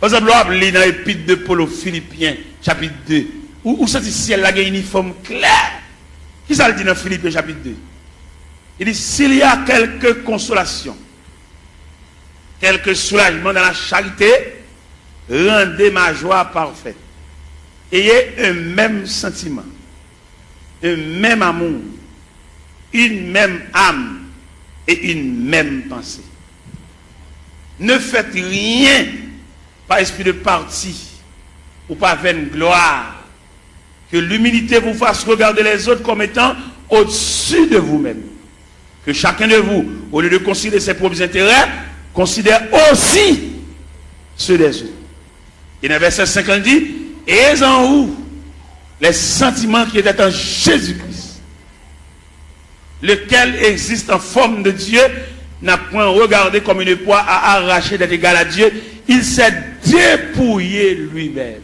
Pa egzanp, lè w ap li nan epit de Pòl o Filipyen, chapit de, ou, ou santi syèl la gen inifòm klè. Kisa l di nan Filipyen, chapit de? Li di, S'il y a quelque consolation, quelque soulagement dans la charité, rendez ma joie parfaite. Ayez un même sentiment, un même amour, une même âme et une même pensée. Ne faites rien par esprit de parti ou par vaine gloire. Que l'humilité vous fasse regarder les autres comme étant au-dessus de vous-même. Que chacun de vous, au lieu de considérer ses propres intérêts, considère aussi ceux des autres. Et dans verset cinq, il dit, ayez en vous les sentiments qui étaient en Jésus-Christ, lequel existe en forme de Dieu, n'a point regardé comme une proie à arracher d'être égal à Dieu, il s'est dépouillé lui-même,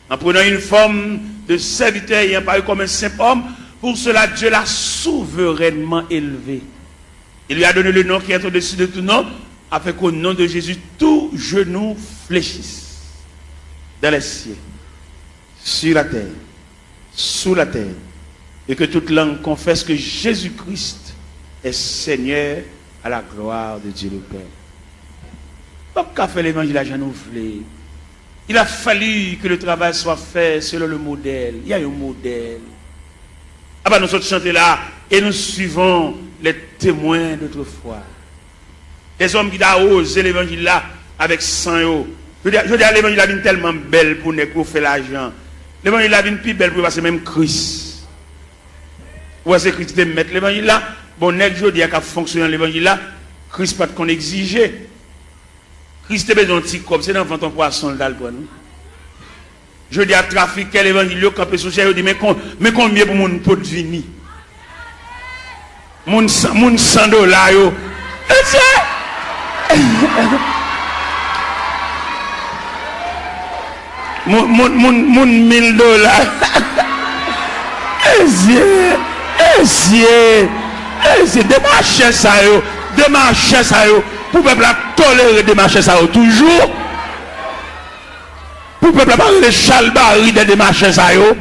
en prenant une forme de serviteur et ayant paru comme un simple homme. Pour cela, Dieu l'a souverainement élevé et lui a donné le nom qui est au-dessus de tout nom, afin qu'au nom de Jésus, tout genou fléchisse dans les cieux, sur la terre, sous la terre, et que toute langue confesse que Jésus-Christ est Seigneur, à la gloire de Dieu le Père. Pap ka fè levanjil la jan nou vle. Il a fallu que le travail soit fait selon le modèle. Il y a un modèle. Apa nou sot chante la, et nous suivons les témoins d'autrefois. Lèzòm ki ta woze levanjil la avèk san yo. Jodi a, jodi a levanjil la vin tèlman bèl pou nèg pou yo fè lajan. Levanjil la vin pi bèl pou yo pase menm Kris. Ou wè se Kris ki te mèt levanjil la. Bon, nèg jodi a k ap fonksyone nan levanjil la, Kris pa t konn egzije. Kris te bezwen yon ti kòb, se nan vant yon pwason l t al pran l wi. Jodi a, trafikè levanjil yo kanpe sou chè, yo di, men kon, men konbyen pou moun pot vini. Moun san, moun san dola yo. Mesye! Moun, moun, moun, moun mil dola. Mesye! Mesye! Mesye! Demachè sa yo! Demachè sa yo! Pou pèp la tolere demachè sa yo toujou. Pou pèp la pa rele chalbari dè demachè sa yo.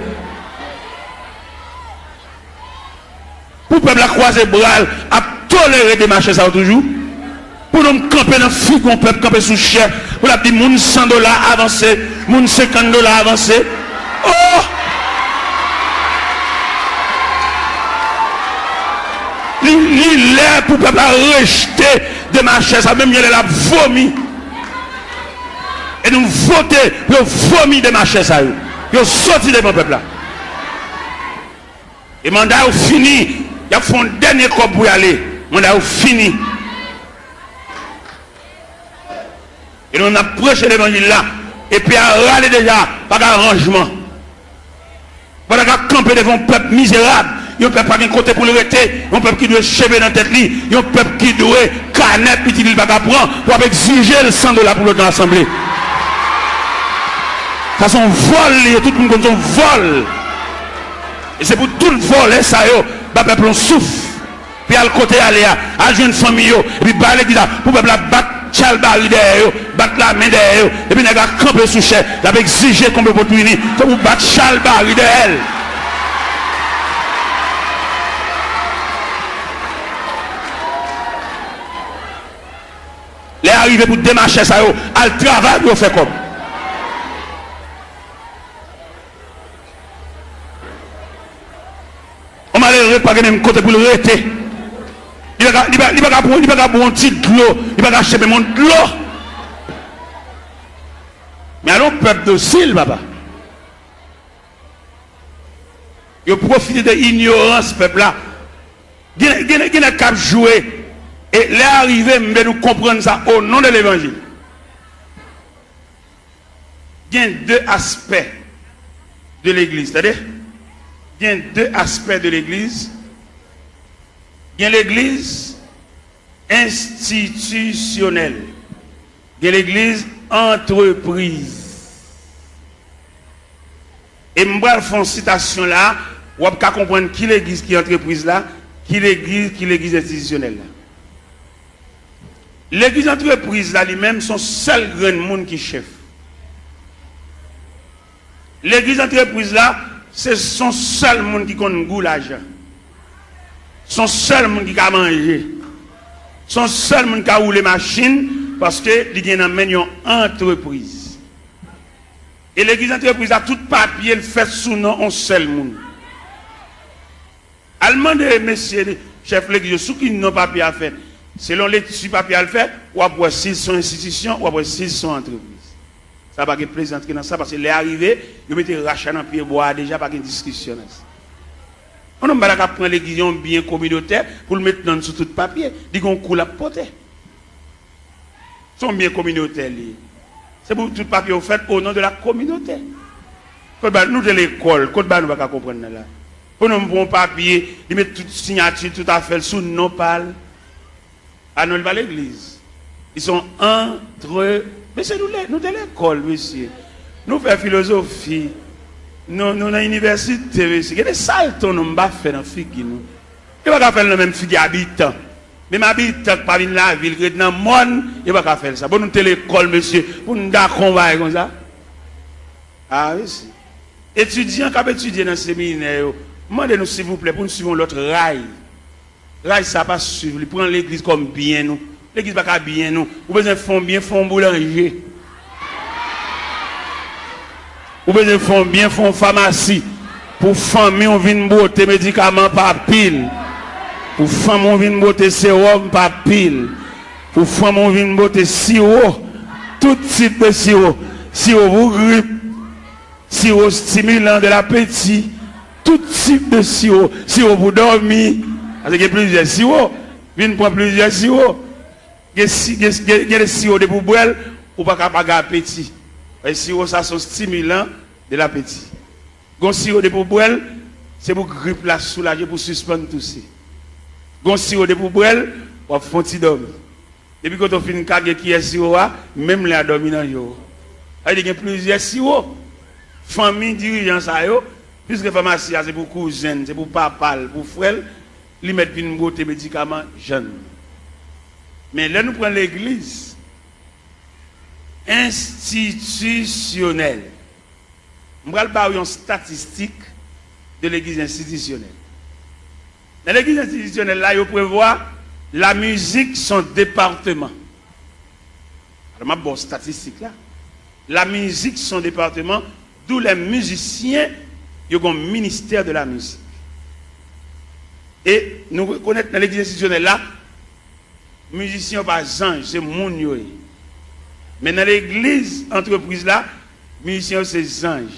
Pou pèp la kwaze bra l ap tolere demachè sa yo toujou. Pou nou kanpe nan figon pèp, kanpe sou chè, pou l ap di moun san dola avanse, moun senkant dola avanse. Oh! Li, li lè pou pèp la rejte demachè sa, menm jan lè l ap vomi. E nou vote pou yo vomi demachè sa yo. Yo soti devan pèp la. E manda yo fini. Y ap fè yon dènye kòb pou y ale. Manda yo fini. E nou n ap preche levanjil la. Epi a rale deja, pa gen aranjman. Pandan k ap kanpe devan yon pèp mizerab, yon pèp pa gen kote pou l rete, yon pèp ki dwe cheve nan tèt li, yon pèp ki dwe kanè pitit li pa ka pran, w ap egzije l san dola pou l ret nan asanble. Sa se yon vòl li ye, tout moun konn se yon vòl. E se pou tout vòlè sa yo ba pèp la yon souf. Pou y al kote y ale a, al jwenn fanmi yo, epi ba legliz la, pou pèp la bat chalbari dèyè yo, bat lamen dèyè yo, epi nèg la kanpe sou chè, l ap egzije konbyen pot pou vini, se pou bat chalbari dèyè l. Lè a rive pou demachè sa yo al travay pou yo fè kòb. Yon malere pa gen menm kote pou l rete. Li pa ka, li pa, li pa ka pran, li pa ka bwè yon ti dlo, li pa ka achte menm yon dlo. Men ale yon pèp dosil, papa. Yo pwofite de inyorans pèp la. Gen, gen, gen nèg k ap jwe. E lè a rive, m vle nou konprann sa o non de levanjil. Gen de aspè de legliz, tande? Gen de aspè de legliz. Gen legliz enstitisyonèl. Gen legliz antrepriz. E m pral fè yon sitasyon la, w ap ka konprann ki legliz ki antrepriz la, ki legliz, ki legliz enstitisyonèl la. Legliz antrepriz la, li menm, se yon sèl grenn moun ki chèf. Legliz antrepriz la, se, se yon sèl moun ki konn gou lajan. Se yon sèl moun ki ka manje. Se yon sèl moun ki ka woule machin, paske li gen nan men l yon antrepriz. E legliz antrepriz la, tout papye l fèt sou non yon sèl moun. Al mande mesye chèf legliz yo sou ki non papye a fèt. Selon lekti papye a l fè, w ap wè si l se yon enstitisyon, w ap wè si l se yon antrepriz. Sa pa gen plezantri nan sa, paske lè a rive, yo mete rach la nan pye bwa a deja, pa gen diskisyon nan sa. Yon nonm pa ta ka pran legliz, yon byen kominotè, pou l met non l sou tout papye. Li gen yon kou l ap pote. Se yon byen kominotè li ye. Se pou tout papye yo fèt au nom de la communauté. Kot ba nou te lekòl, kot ba nou pa ka konprann nan la. Pou nonm pran yon papye, li met tout siyati, tout afè l sou non pa l. A non, li pa legliz. Li se yon antre-, mesye, nou le-, nou te lekòl, mesye. Nou fè filozofi. Nou, nou nan inivèsite, mesye. Gade salte yon nonm pa fè nan figi nou. Yo pa ka fè l nan menm figi abitan. Menm abitan k pa vin lavil, ki ret nan mòn, yo pa ka fè l sa. Bon, nou te lekòl, mesye, pou n dakò yon bagay konsa. A, mesye. Etidyan k ap etidye nan seminè yo, m mande nou, silvouplè, pou n swiv yon lòt ray. Ray sa pa swiv li, pran legliz kòm byen nou. Legliz pa ka byen nou. Ou bezwen fè yon byen, fè yon boulanje. Ou bezwen fè yon byen, fè yon famasi. Pou fanmi w vin bwote medikaman pa pil. Pou fanmi w vin bwote sewòm pa pil. Pou fanmi w vin bwote siwo. Tout tip de siwo. Siwo pou grip. Siwo stimilan de lapeti. Tout tip de siwo. Siwo pou dòmi. Paske gen plizyè siwo. Vin pran plizyè siwo. Gen si-, gen, gen, gen de siwo depi w bwè l, ou pa ka pa gen apeti. Paske siwo sa se yon stimilan de lapeti. Gon siwo depi w bwè l, se pou grip la soulaje, pou sispann touse. Gon siwo depi w bwè l, w ap fè yon ti dòmi. Depi kote w fin kage kiyè siwo a, menm lè a dòmi nan je w. Sa vle di gen plizyè siwo. Fanmi dirijan sa yo, piske famasi a se pou kouzen l, se pou papa l, pou frè l, li mèt vin bwote medikaman jèn. Men lè nou pran legliz enstitisyonèl, m pral ba w yon statistik de legliz enstitisyonèl. Nan legliz enstitisyonèl la, yo prevwa la mizik se yon depatman. Alò, m ap ba w statistik la. La mizik se yon depatman, d'où les musiciens, yo gen yon ministè de la mizik. E nou rekonèt nan legliz enstitisyonèl la, mizisyen yo pa zanj, se moun yo ye. Men nan legliz, antrepriz la, mizisyen yo se zanj.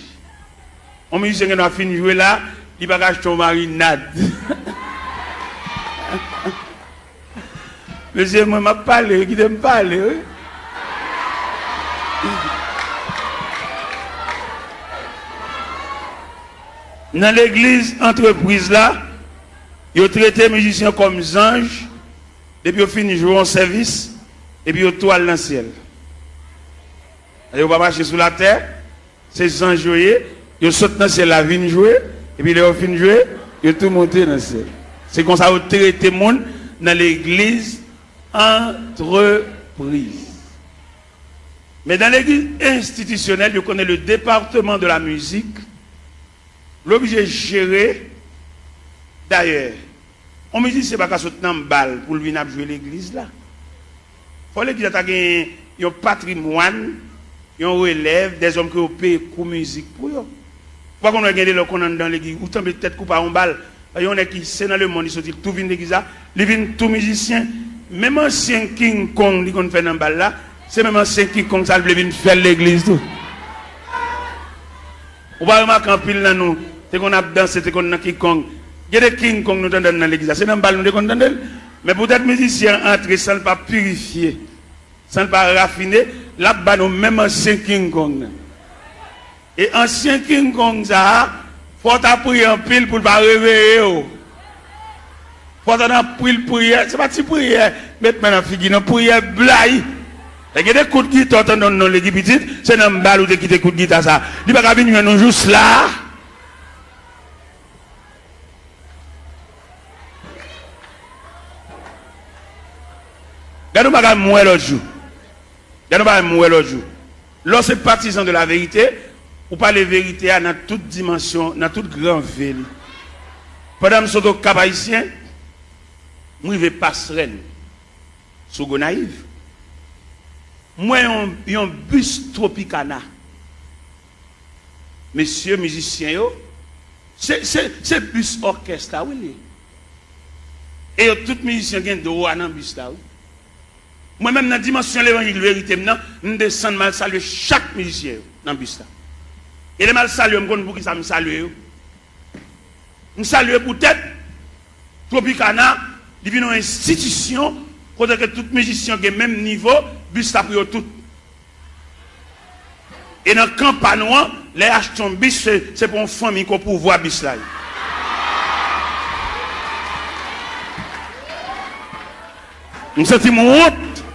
Yon mizisyen gen dwa fin jwe la, li pa ka achte yon marinad. Mesye, mwen, m ap pale, wi, kite m pale, wi. Nan legliz, antrepriz la, yo trete mizisyen kòm zanj, depi yo fin jwe yon sèvis, epi yo tou al nan syèl. Yo pa mache sou latè, se zanj yo ye, yo sot nan syèl la vin jwe, epi lè yo fin jwe, yo tou monte nan syèl. Se konsa yo trete moun nan legliz antrepriz. Men nan legliz enstitisyonèl, yo konnen le département de la musique, l oblije jere. Dayè, yon mizisyen pa ka sot nan bal pou l vin ap jwe legliz la. Fò legliz la ta gen yon patrimwàn, yon relèv, dèzòm ke yo peye kou mizik pou yo. Ou pa konn wè gen de lè w konn anndan legliz, ou tanbe tèt koupe a yon bal. Yon nèg ki se nan lemonn li soti, li tou vin legliz la, li vin tou mizisyen. Menm ansyen King Kong li konn fè nan bal la, se menm ansyen King Kong sa l vle vin fè l legliz tou. Ou pa remake anpil nan nou te konn ap danse, te konn nan King Kong. Gen de King Kong nou tande nan legliz la, se nan bal nou te konn tande l. Men poutèt mizisyen an antre san l pa pirifye, san l pa rafine, l ap ba nou menm ansyen King Kong nan. E ansyen King Kong sa a, fò w ta priye anpil pou l pa reveye w. Fò w ta nan anpil priyè, se pa ti priyè, met men nan figi, non, priyè blayi. Lè gen de kout gita w tande yon non legliz pitit, se nan bal ou te kite kout gita sa. Li pa ka vin jwenn nou jous la. Gade yon bagay m wè lòt jou. Gade yon bagay m wè lòt jou. Lè w se patizan de la verite, ou pale verite a nan tout dimansyon, nan tout gran ve li. Pandan m sot Okap Ayisyen, m rive Pasrèn, sou Gonayiv. M wè yon, yon bis Tropicana. Mesye mizisyen yo, se, se, se bis òkès la, wi, li ye. E yo tout mizisyen gen dwa nan bis la, wi. Mwen menm, nan dimansyon levanjil verite m nan, m desann, m al salye chak mizisyen yo nan bis la. E lè m al salye yo, m konn poukisa m salye yo. M salye poutèt Tropicana, li vin yon enstitisyon kote ke tout mizisyen gen menm nivo, bis la pou yo tout. E nan kan pa nou an, lè y achte yon bis, se, se pou yon fanmi ke w pouvwa bis la ye. M santi m wont.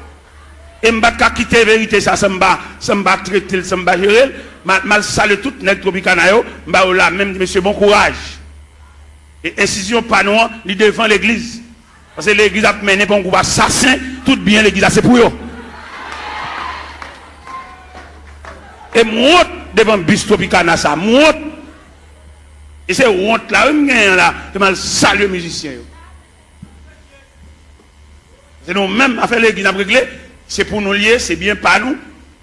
E m pa t ka kite verite sa san m pa, san m pa trete l, san m pa jere l. M a, m al salye tout nèg Tropicana yo, m ba yo lamen, m di, "Mesye, bon kouraj." E enstitisyon pa nou an, li devan legliz. Paske legliz ap mennen pa yon gwoup asasen, tout byen legliz la se pou yo. E m wont devan bis Tropicana sa, m wont. E se wont la, wi, m genyen la, ke m al salye mizisyen yo. Se nou menm, afè legliz n ap regle, se pou nou l ye, se byen pa nou.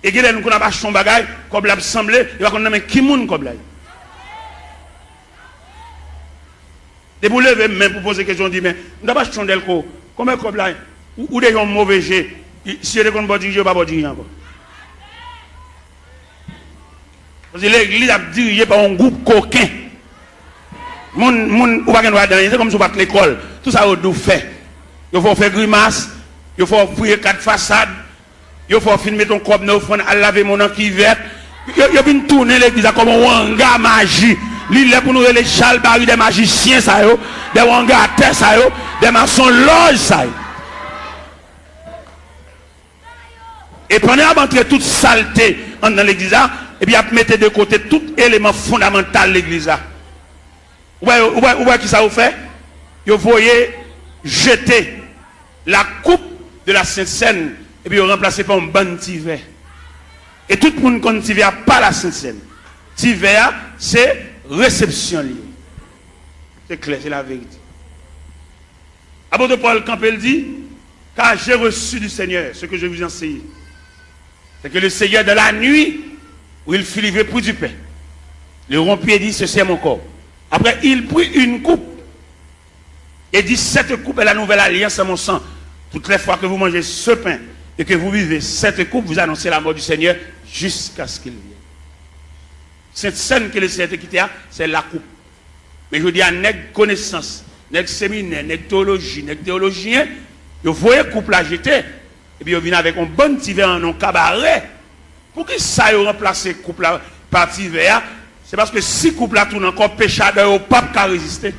E gen lè nou konn ap achte yon bagay, kòb la ap sanble, yo pa konn nan men ki moun kòb la ye. Depi w leve men pou poze kesyon, w di, "Men, m t ap achte yon dèlko, konbyen kòb la ye?" Ou, ou deja yon move je. Si yo te konn ba w dirije, yo pa ba w dirije ankò. Paske legliz ap dirije pa yon gwoup koken. Moun, moun, ou pa gen dwa di anyen, se kòmsi w pa t lekòl. Tout sa yo di w fè. Yo fè w fè grimas, yo fè w priye kat fasad, yo fè w fin mete yon kòb nan ofrann, al lave men w nan kivèt. Yo, yo vin tounen legliz la kòm yon anga maji. Li lè pou nou rele chalbari dè majisyen sa yo, dè wangatè sa yo, dè masonlòj sa yo. E pandan y ap antre tout salte anndan legliz la, epi y ap mete de kote tout eleman fondamantal legliz la. Ou wè, ou wè, ou wè kisa yo fè? Yo voye jete la coupe de la Sainte Seine, epi yo ranplase pa yon bann ti vè. E tout moun konn ti vè a pa la Sainte Seine. Ti vè a, se resepsyon li ye. Se klè, se laverite. Apôtre Paul kanpe, l di, "Car j'ai reçu du Seigneur ce que je vous ai enseigné. C'est que le Seigneur, dans la nuit où il fut livré, prit du pain, le rompit et dit, 'Ceci est mon corps.' Après, il prit une coupe et dit, 'Cette coupe est la nouvelle alliance en mon sang. Toutes les fois que vous mangez ce pain et que vous buvez cette coupe, vous annoncez la mort du Seigneur jusqu'à ce qu'il vienne.'" Sent Sèn ke Lesenyè te kite a, se lakoup. Men jodi a, nèg konesans, nèg seminè, nèg teyoloji, nèg teyolojyen, yo voye koup la jete, epi yo vin avèk yon bann ti vè an yon kabare. Poukisa yo ranplase koup la pa ti vè a? Se paske si koup la tounen ankò, peche adan yo p ap ka reziste.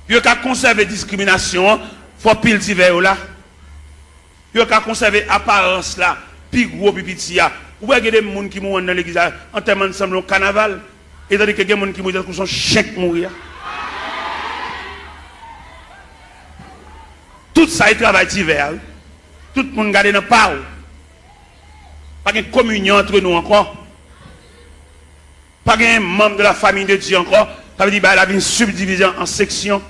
Pou yo ka konsève diskriminasyon an, fò pil ti vè yo la. Pou yo ka konsève aparans la, pi gwo, pi piti a. Ou wè gen de moun ki mouri anndan legliz la, antèman l sanble yon kanaval. E tandike gen moun ki mouri tankou se yon chen k mouri a. Tout sa e travay ti vè a, wi. Tout moun gade nan pa w. Pa gen kominyon antre nou ankò. Pa gen manm de la famille de Dieu ankò. Sa vle di bagay la vin sibdivize an, an seksyon.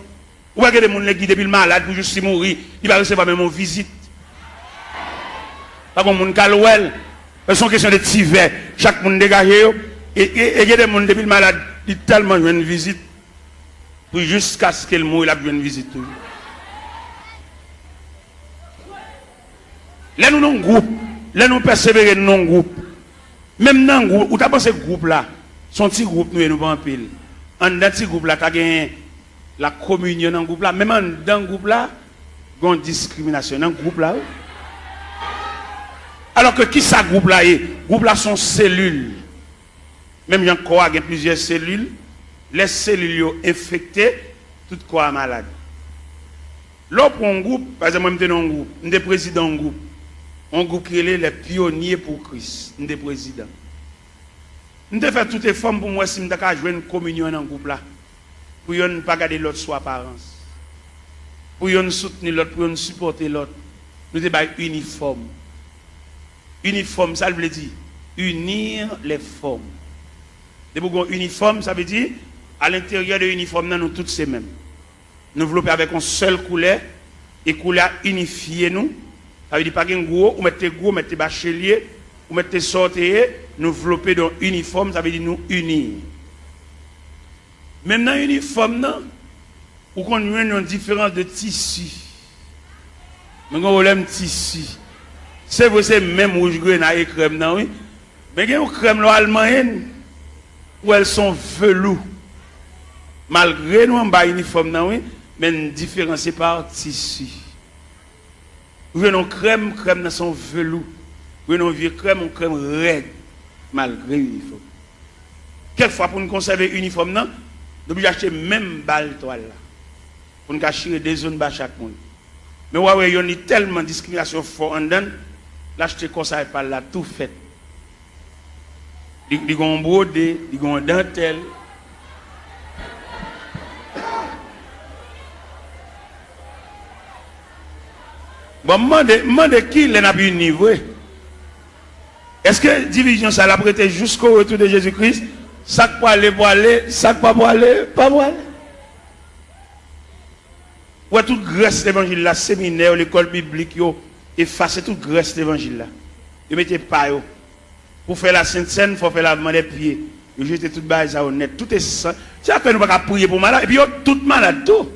Ou wè gen de moun legliz depi l malad pou jis li mouri, li pa resevwa menm yon vizit. Pa gen moun k al wè l. Se yon kesyon de ti vè. Chak moun degaje yo. E, e, e gen de moun depi l malad, li tèlman jwenn vizit. Pou jiskaske l mouri, l ap jwenn vizit toujou. Lè nou nan yon gwoup, lè nou pèsevere, nou nan yon gwoup. Menm nan gwoup, ou ta panse gwoup la, se yon ti gwoup nou ye, nou pa anpil. Anndan ti gwoup la, ta gen lakominyon nan gwoup la, menm anndan gwoup la, gen yon diskriminasyon nan gwoup la, wi. Alòske kisa gwoup la ye? Gwoup la se yon selil. Menm jan kò a gen plizyè selil, lè selil yo enfekte, tout kò a malad. Lè w pran yon gwoup, pa egzanp, mwen m te nan yon gwoup, m te prezidan yon gwoup, yon gwoup ki rele Les Pionniers pour Christ, m te prezidan. M te fè tout efò m pou m wè si m ta ka jwenn kominyon nan gwoup la, pou yonn pa gade lòt sou aparans, pou yonn soutni lòt, pou yonn sipòte lòt. Nou te bay inifòm. Inifòm, sa l vle di? Unir les formes. Depi w gen yon inifòm, sa vle di, alenteryè de inifòm nan, nou tout se menm. Nou vlope avèk yon sèl koulè, e koulè a inifye nou. Sa vle di, pa gen gwo, ou mèt te gwo, ou mèt te bachelye, ou mèt te sa w te ye, nou vlope de yon inifòm, sa vle di nou ini. Menm nan inifòm nan, ou konn jwenn yon diferans de tisi. Mwen gen yon pwoblèm tisi. Se vre, se menm wouj grena e krèm nan, wi. Men gen yon krèm lè w al manyen l, ou wè l se yon velou. Malgre nou anba inifòm nan, wi, men n diferansye pa tisi. Ou jwenn yon krèm, krèm nan se yon velou. Ou jwenn yon vye krèm, yon krèm rèd, malgre inifòm. Kèk fwa, pou n konsève inifòm nan, n oblije achte menm bal twal la, pou n ka chire de zòn ba chak moun. Men w a wè yonn li tèlman diskriminasyon fò anndan l, l achte kòsay pa l la tou fèt. Li, li gen yon bwode, li gen yon dantèl. Bon, m mande, m mande kilè n ap ini vre? Èske divizyon sa l ap rete jusqu'au retour de Jésus-Christ? Sa k prale, prale, sa k pa prale, pa prale. Ou wè tout grès levanjil la, seminè yo, lekòl biblik yo, efase tout grès levanjil la. Yo mete pa yo. Pou fè la Sent Sèn, fò fè lavman dè pye. Yo jete tout bagay sa yo nèt. Tout esans. Se sa k fè nou pa ka priye pou malad. Epi yo tout malad tou.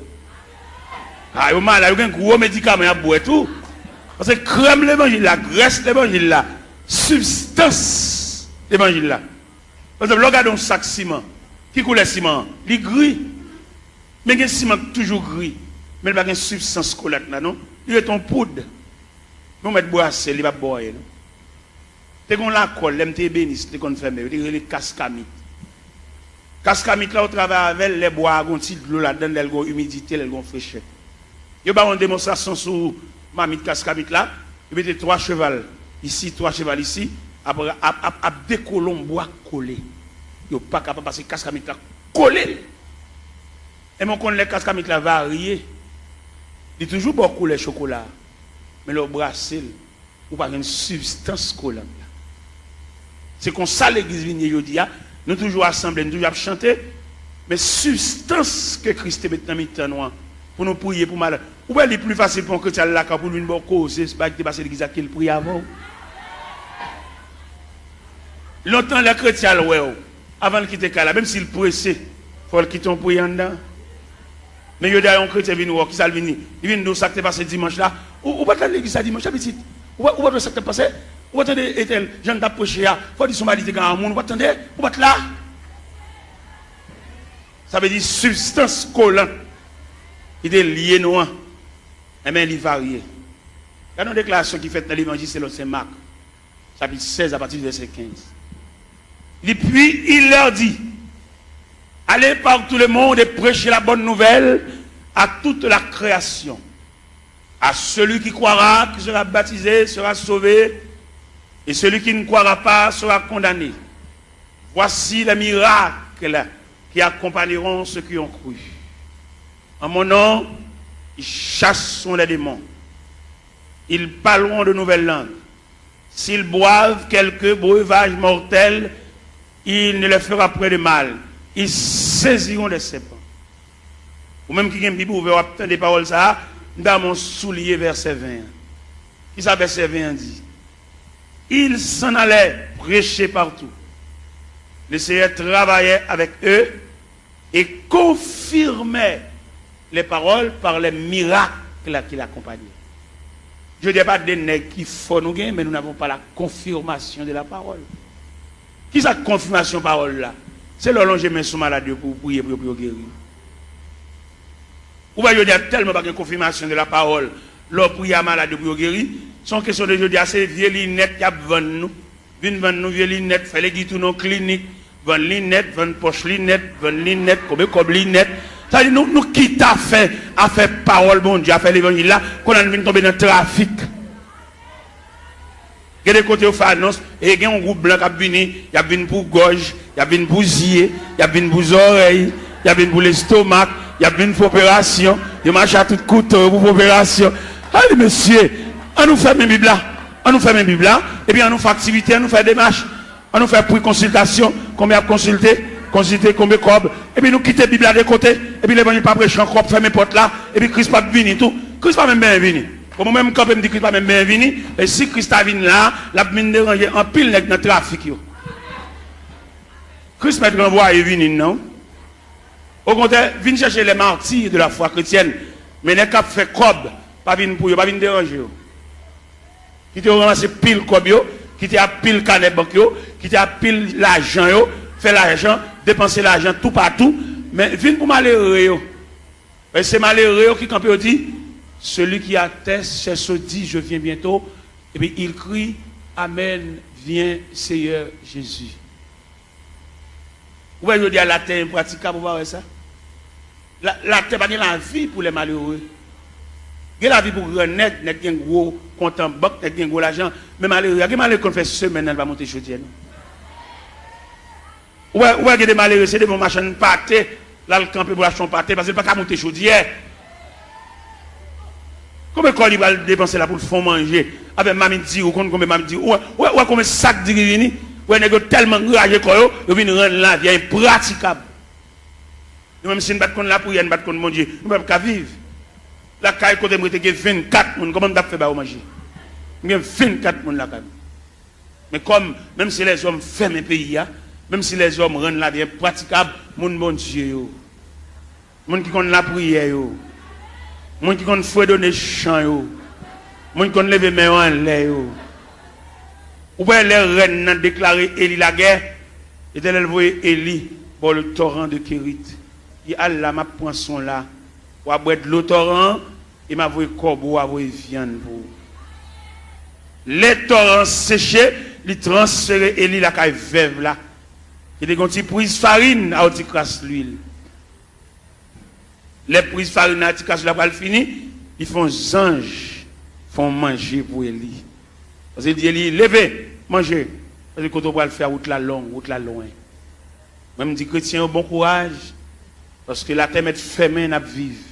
A, yo malad, yo gen gwo medikaman y ap bwè tou. Paske krèm levanjil la, grès levanjil la, sibstans levanjil la. Pa egzanp, lè w gade yon sak siman, ki koulè siman an? Li gri. Men gen siman k toujou gri, men li pa gen sibstans kolat la non. Li ret yon poud. Men w mèt brase l, li p ap ba w anyen non. Te gen yon lakòl, lè m te ebenis, li te konn fèmen, yo te rele kaskamit. Kaskamit la, ou travay avè l, lè bwa a gen yon ti dlo ladan l, lè l gen yon imidite, lè l gen yon frechè. Yo ba w yon demonstrasyon sou mamit kaskamit la, yo mete twa cheval isi, twa cheval isi, ap, ap, ap, ap dekole yon bwa kole. Yo pa kapab pase kaskamit la kole l. Enben, w konn lè kaskamit la varye, li toujou ba w koulè chokola, men lè w brase l, ou pa jwenn sibstans kolan la. Se konsa legliz vin ye jodi a. Nou toujou asanble, nou toujou ap chante, men sibstans ke Kris te met nan mitan nou an, pou nou priye pou malad. Ou wè li pli fasil pou yon kretyen al lakay pou l vin ba w koze bagay ki te pase legliz la ke l priye avè w. Lontan lè kretyen al wè w, avan l kite kay la, menm si l prese, fò l kite yon priye anndan. Men jodi a yon kretyen vin wè w, kisa l vin di? Li vin di w sa k te pase dimanch la. Ou, ou pa t al legliz la dimanch la, pitit? Ou pa, ou pa t wè sa k t ap pase? Ou pa tande entèl, jan l t ap preche a? Fò w di se yon bagay li te gen a moun, ou pa t tande? Ou pa t la? Sa vle di sibstans kolan ki te lye nou an, enben, li varye. Gade yon deklarasyon ki fèt nan Levanjil selon Sen Mak, chapit sèz, apati vèsè kenz. Li, puis il leur dit, allez par tout le monde et prêchez la bonne nouvelle à toute la création. À celui qui croira, qui sera baptisé, sera sauvé, et celui qui ne croira pas sera condamné. Voici les miracles qui accompagneront ceux qui ont cru. En mon nom, ils chasseront les démons. Ils parleront de nouvelles langues. S'ils boivent quelque breuvage mortel, il ne leur fera point de mal. Ils saisiront des serpents. Ou menm ki gen Bib ouvè, w ap tande pawòl sa a, m ta renmen w souliye vèsè ven an. Kisa vèsè ven an di? Ils s'en allaient prêcher partout. Le Seigneur travaillait avec eux et confirmait les paroles par les miracles qui l'accompagnaient. Jodi a, pa de nèg ki fò nou gen, mais nous n'avons pas la confirmation de la parole. Kisa k konfimasyon pawòl la? Se lè w lonje men sou malad yo pou w priye pou yo, pou yo geri. Ou wè jodi a tèlman pa gen konfimasyon de la parole. Lè w priye a malad yo pou yo geri, se yon kesyon de jodi a, se vye linèt y ap vann nou. Vin vann nou vye linèt, fè legliz tounen yon klinik, vann linèt, vann pòch linèt, vann linèt, konbe kòb linèt. Sa vle di nou, nou kite afè, afè pawòl Bondye, afè levanjil la, kounye a nou vin tonbe nan trafik. Gen de kote yo fè anons, e gen yon gwoup blan k ap vini, y ap vin pou gòj, y ap vin pou zye, y ap vin pou zòrèy, y ap vin pou lestomak, y ap vin fè operasyon, yo mache ak tout kouto yo pou fè operasyon. Ay, mesye, ann nou fèmen Bib la, ann nou fèmen Bib la, epi ann nou fè aktivite, ann nou fè demach. Ann nou fè pri konsiltasyon, konbyen y ap konsilte, konsilte konbyen kòb, epi nou kite Bib la de kote, epi levanjil pa preche ankò, fèmen pòt la, epi Kris p ap vini tou. Kris pa menm benyen vini. Bon, mwen menm, m kanpe, m di Kris pa menm benyen vini, e si Kris ta vin la, l ap vin deranje anpil nèg nan trafik yo. Kris mèt ranvwaye vini n nan. Okontrè, vin chèche les martyrs de la foi chrétienne, men nèg k ap fè kòb, Pa vin pou yo, pa vin deranje yo. Kite yo ranmase pil kòb yo, kite ap pil kanè bank yo, kite ap pil lajan yo, fè lajan, depanse lajan toupatou, men vin pou malere yo. Paske se malere yo ki kanpe, yo di, celui qui atteste, cherche, dit, je viens bientôt, epi il crie, Amen, viens Seigneur Jésus. Ou wè jodi a latè enpratikab, ou pa wè sa? La, latè pa gen lavi pou lè malere. Gen lavi pou gran nèg, nèg gen gwo kont an bank, nèg gen gwo lajan. Men malere a, gen malere ki konn fè semèn nan li pa monte chodyè non. Ou wè, ou wè gen de malere, se devan machann pate, l al kanpe pou l achte yon pate, paske l pa ka monte chodyè. Konbyen kòb li pral depanse la pou l fè yon manje? Avèk mamit diri, ou konn konbyen mamit diri? Ou wè, ou wè, ou wè konbyen sak diri vini? Ou wè nèg yo tèlman anraje kò yo, yo vin rann lavi a enpratikab. Nou menm si n pa t konn lapriyè, n pa t konn Bondye, nou pa t ka viv. Lakay kote m rete gen vennkat moun, kòman m t ap fè ba yo manje? M gen vennkat moun lakay mwen. Men kòm, menm si lèzòm fèmen peyi a, menm si lèzòm rann lavi enpratikab, moun Bondye yo, moun ki konn lapriyè yo, moun ki konn fredone chan yo, moun ki konn leve men yo anlè yo. Ou wè lè rèn nan deklare Eli lagè, Letènèl voye Eli bò le toran de Kerit. Li al la, m ap pran son la, w a bwè dlo toran an, e m a voye kòbo, w a voye vyann pou ou. Lè toran an seche, li transfere Eli lakay vèv la, ki te gen yon ti priz farin a yon ti kras lwil. Lè priz farin nan ti kras la pral fini, li fè yon zanj fè yon manje pou Eli. Paske li di Eli, leve, manje. Paske kote w pral fè a, wout la long, wout la lwen. Mwen, m di kretyen yo bon kouraj, paske latè mèt fèmen, n ap viv.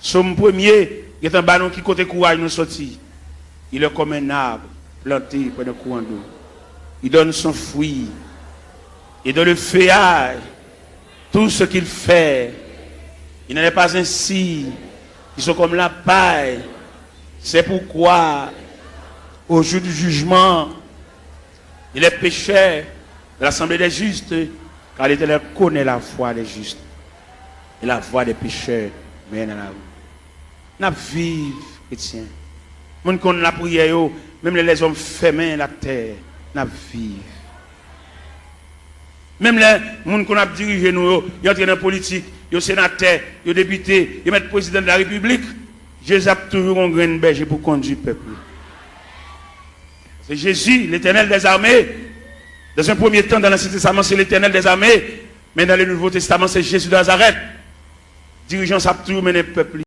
Sòm premye gentan ba nou ki kote kouraj nou soti. Il est comme un arbre planté près d'un courant d'eau. Il donne son fruit. Et dans le feuillage, tout ce qu'il fait, il n'en est pas ainsi. Ils sont comme la paille. C'est pourquoi, au jour du jugement, il est pécheur de l'assemblée des justes, car l'Éternel connaît la voie des justes, et la voie des pécheurs mène à la ruine. N ap viv, kretyen. Moun ki konn lapriyè yo, menm lè lèzòm fèmen latè, n ap viv. Menm lè moun konn ap dirije nou yo, yo antre nan politik, yo senatè, yo depite, yo mèt prezidan de la repiblik, Jezi ap toujou gon grenn bèje pou kondui pèp li. Se Jezi, Letènèl dèzame. Dans un premier temps, dans l'Ancien Testament, c'est l'Éternel des armées, men dans le Nouveau Testament, c'est Jésus de Nazareth. Dirijan sa ap toujou mennen pèp li.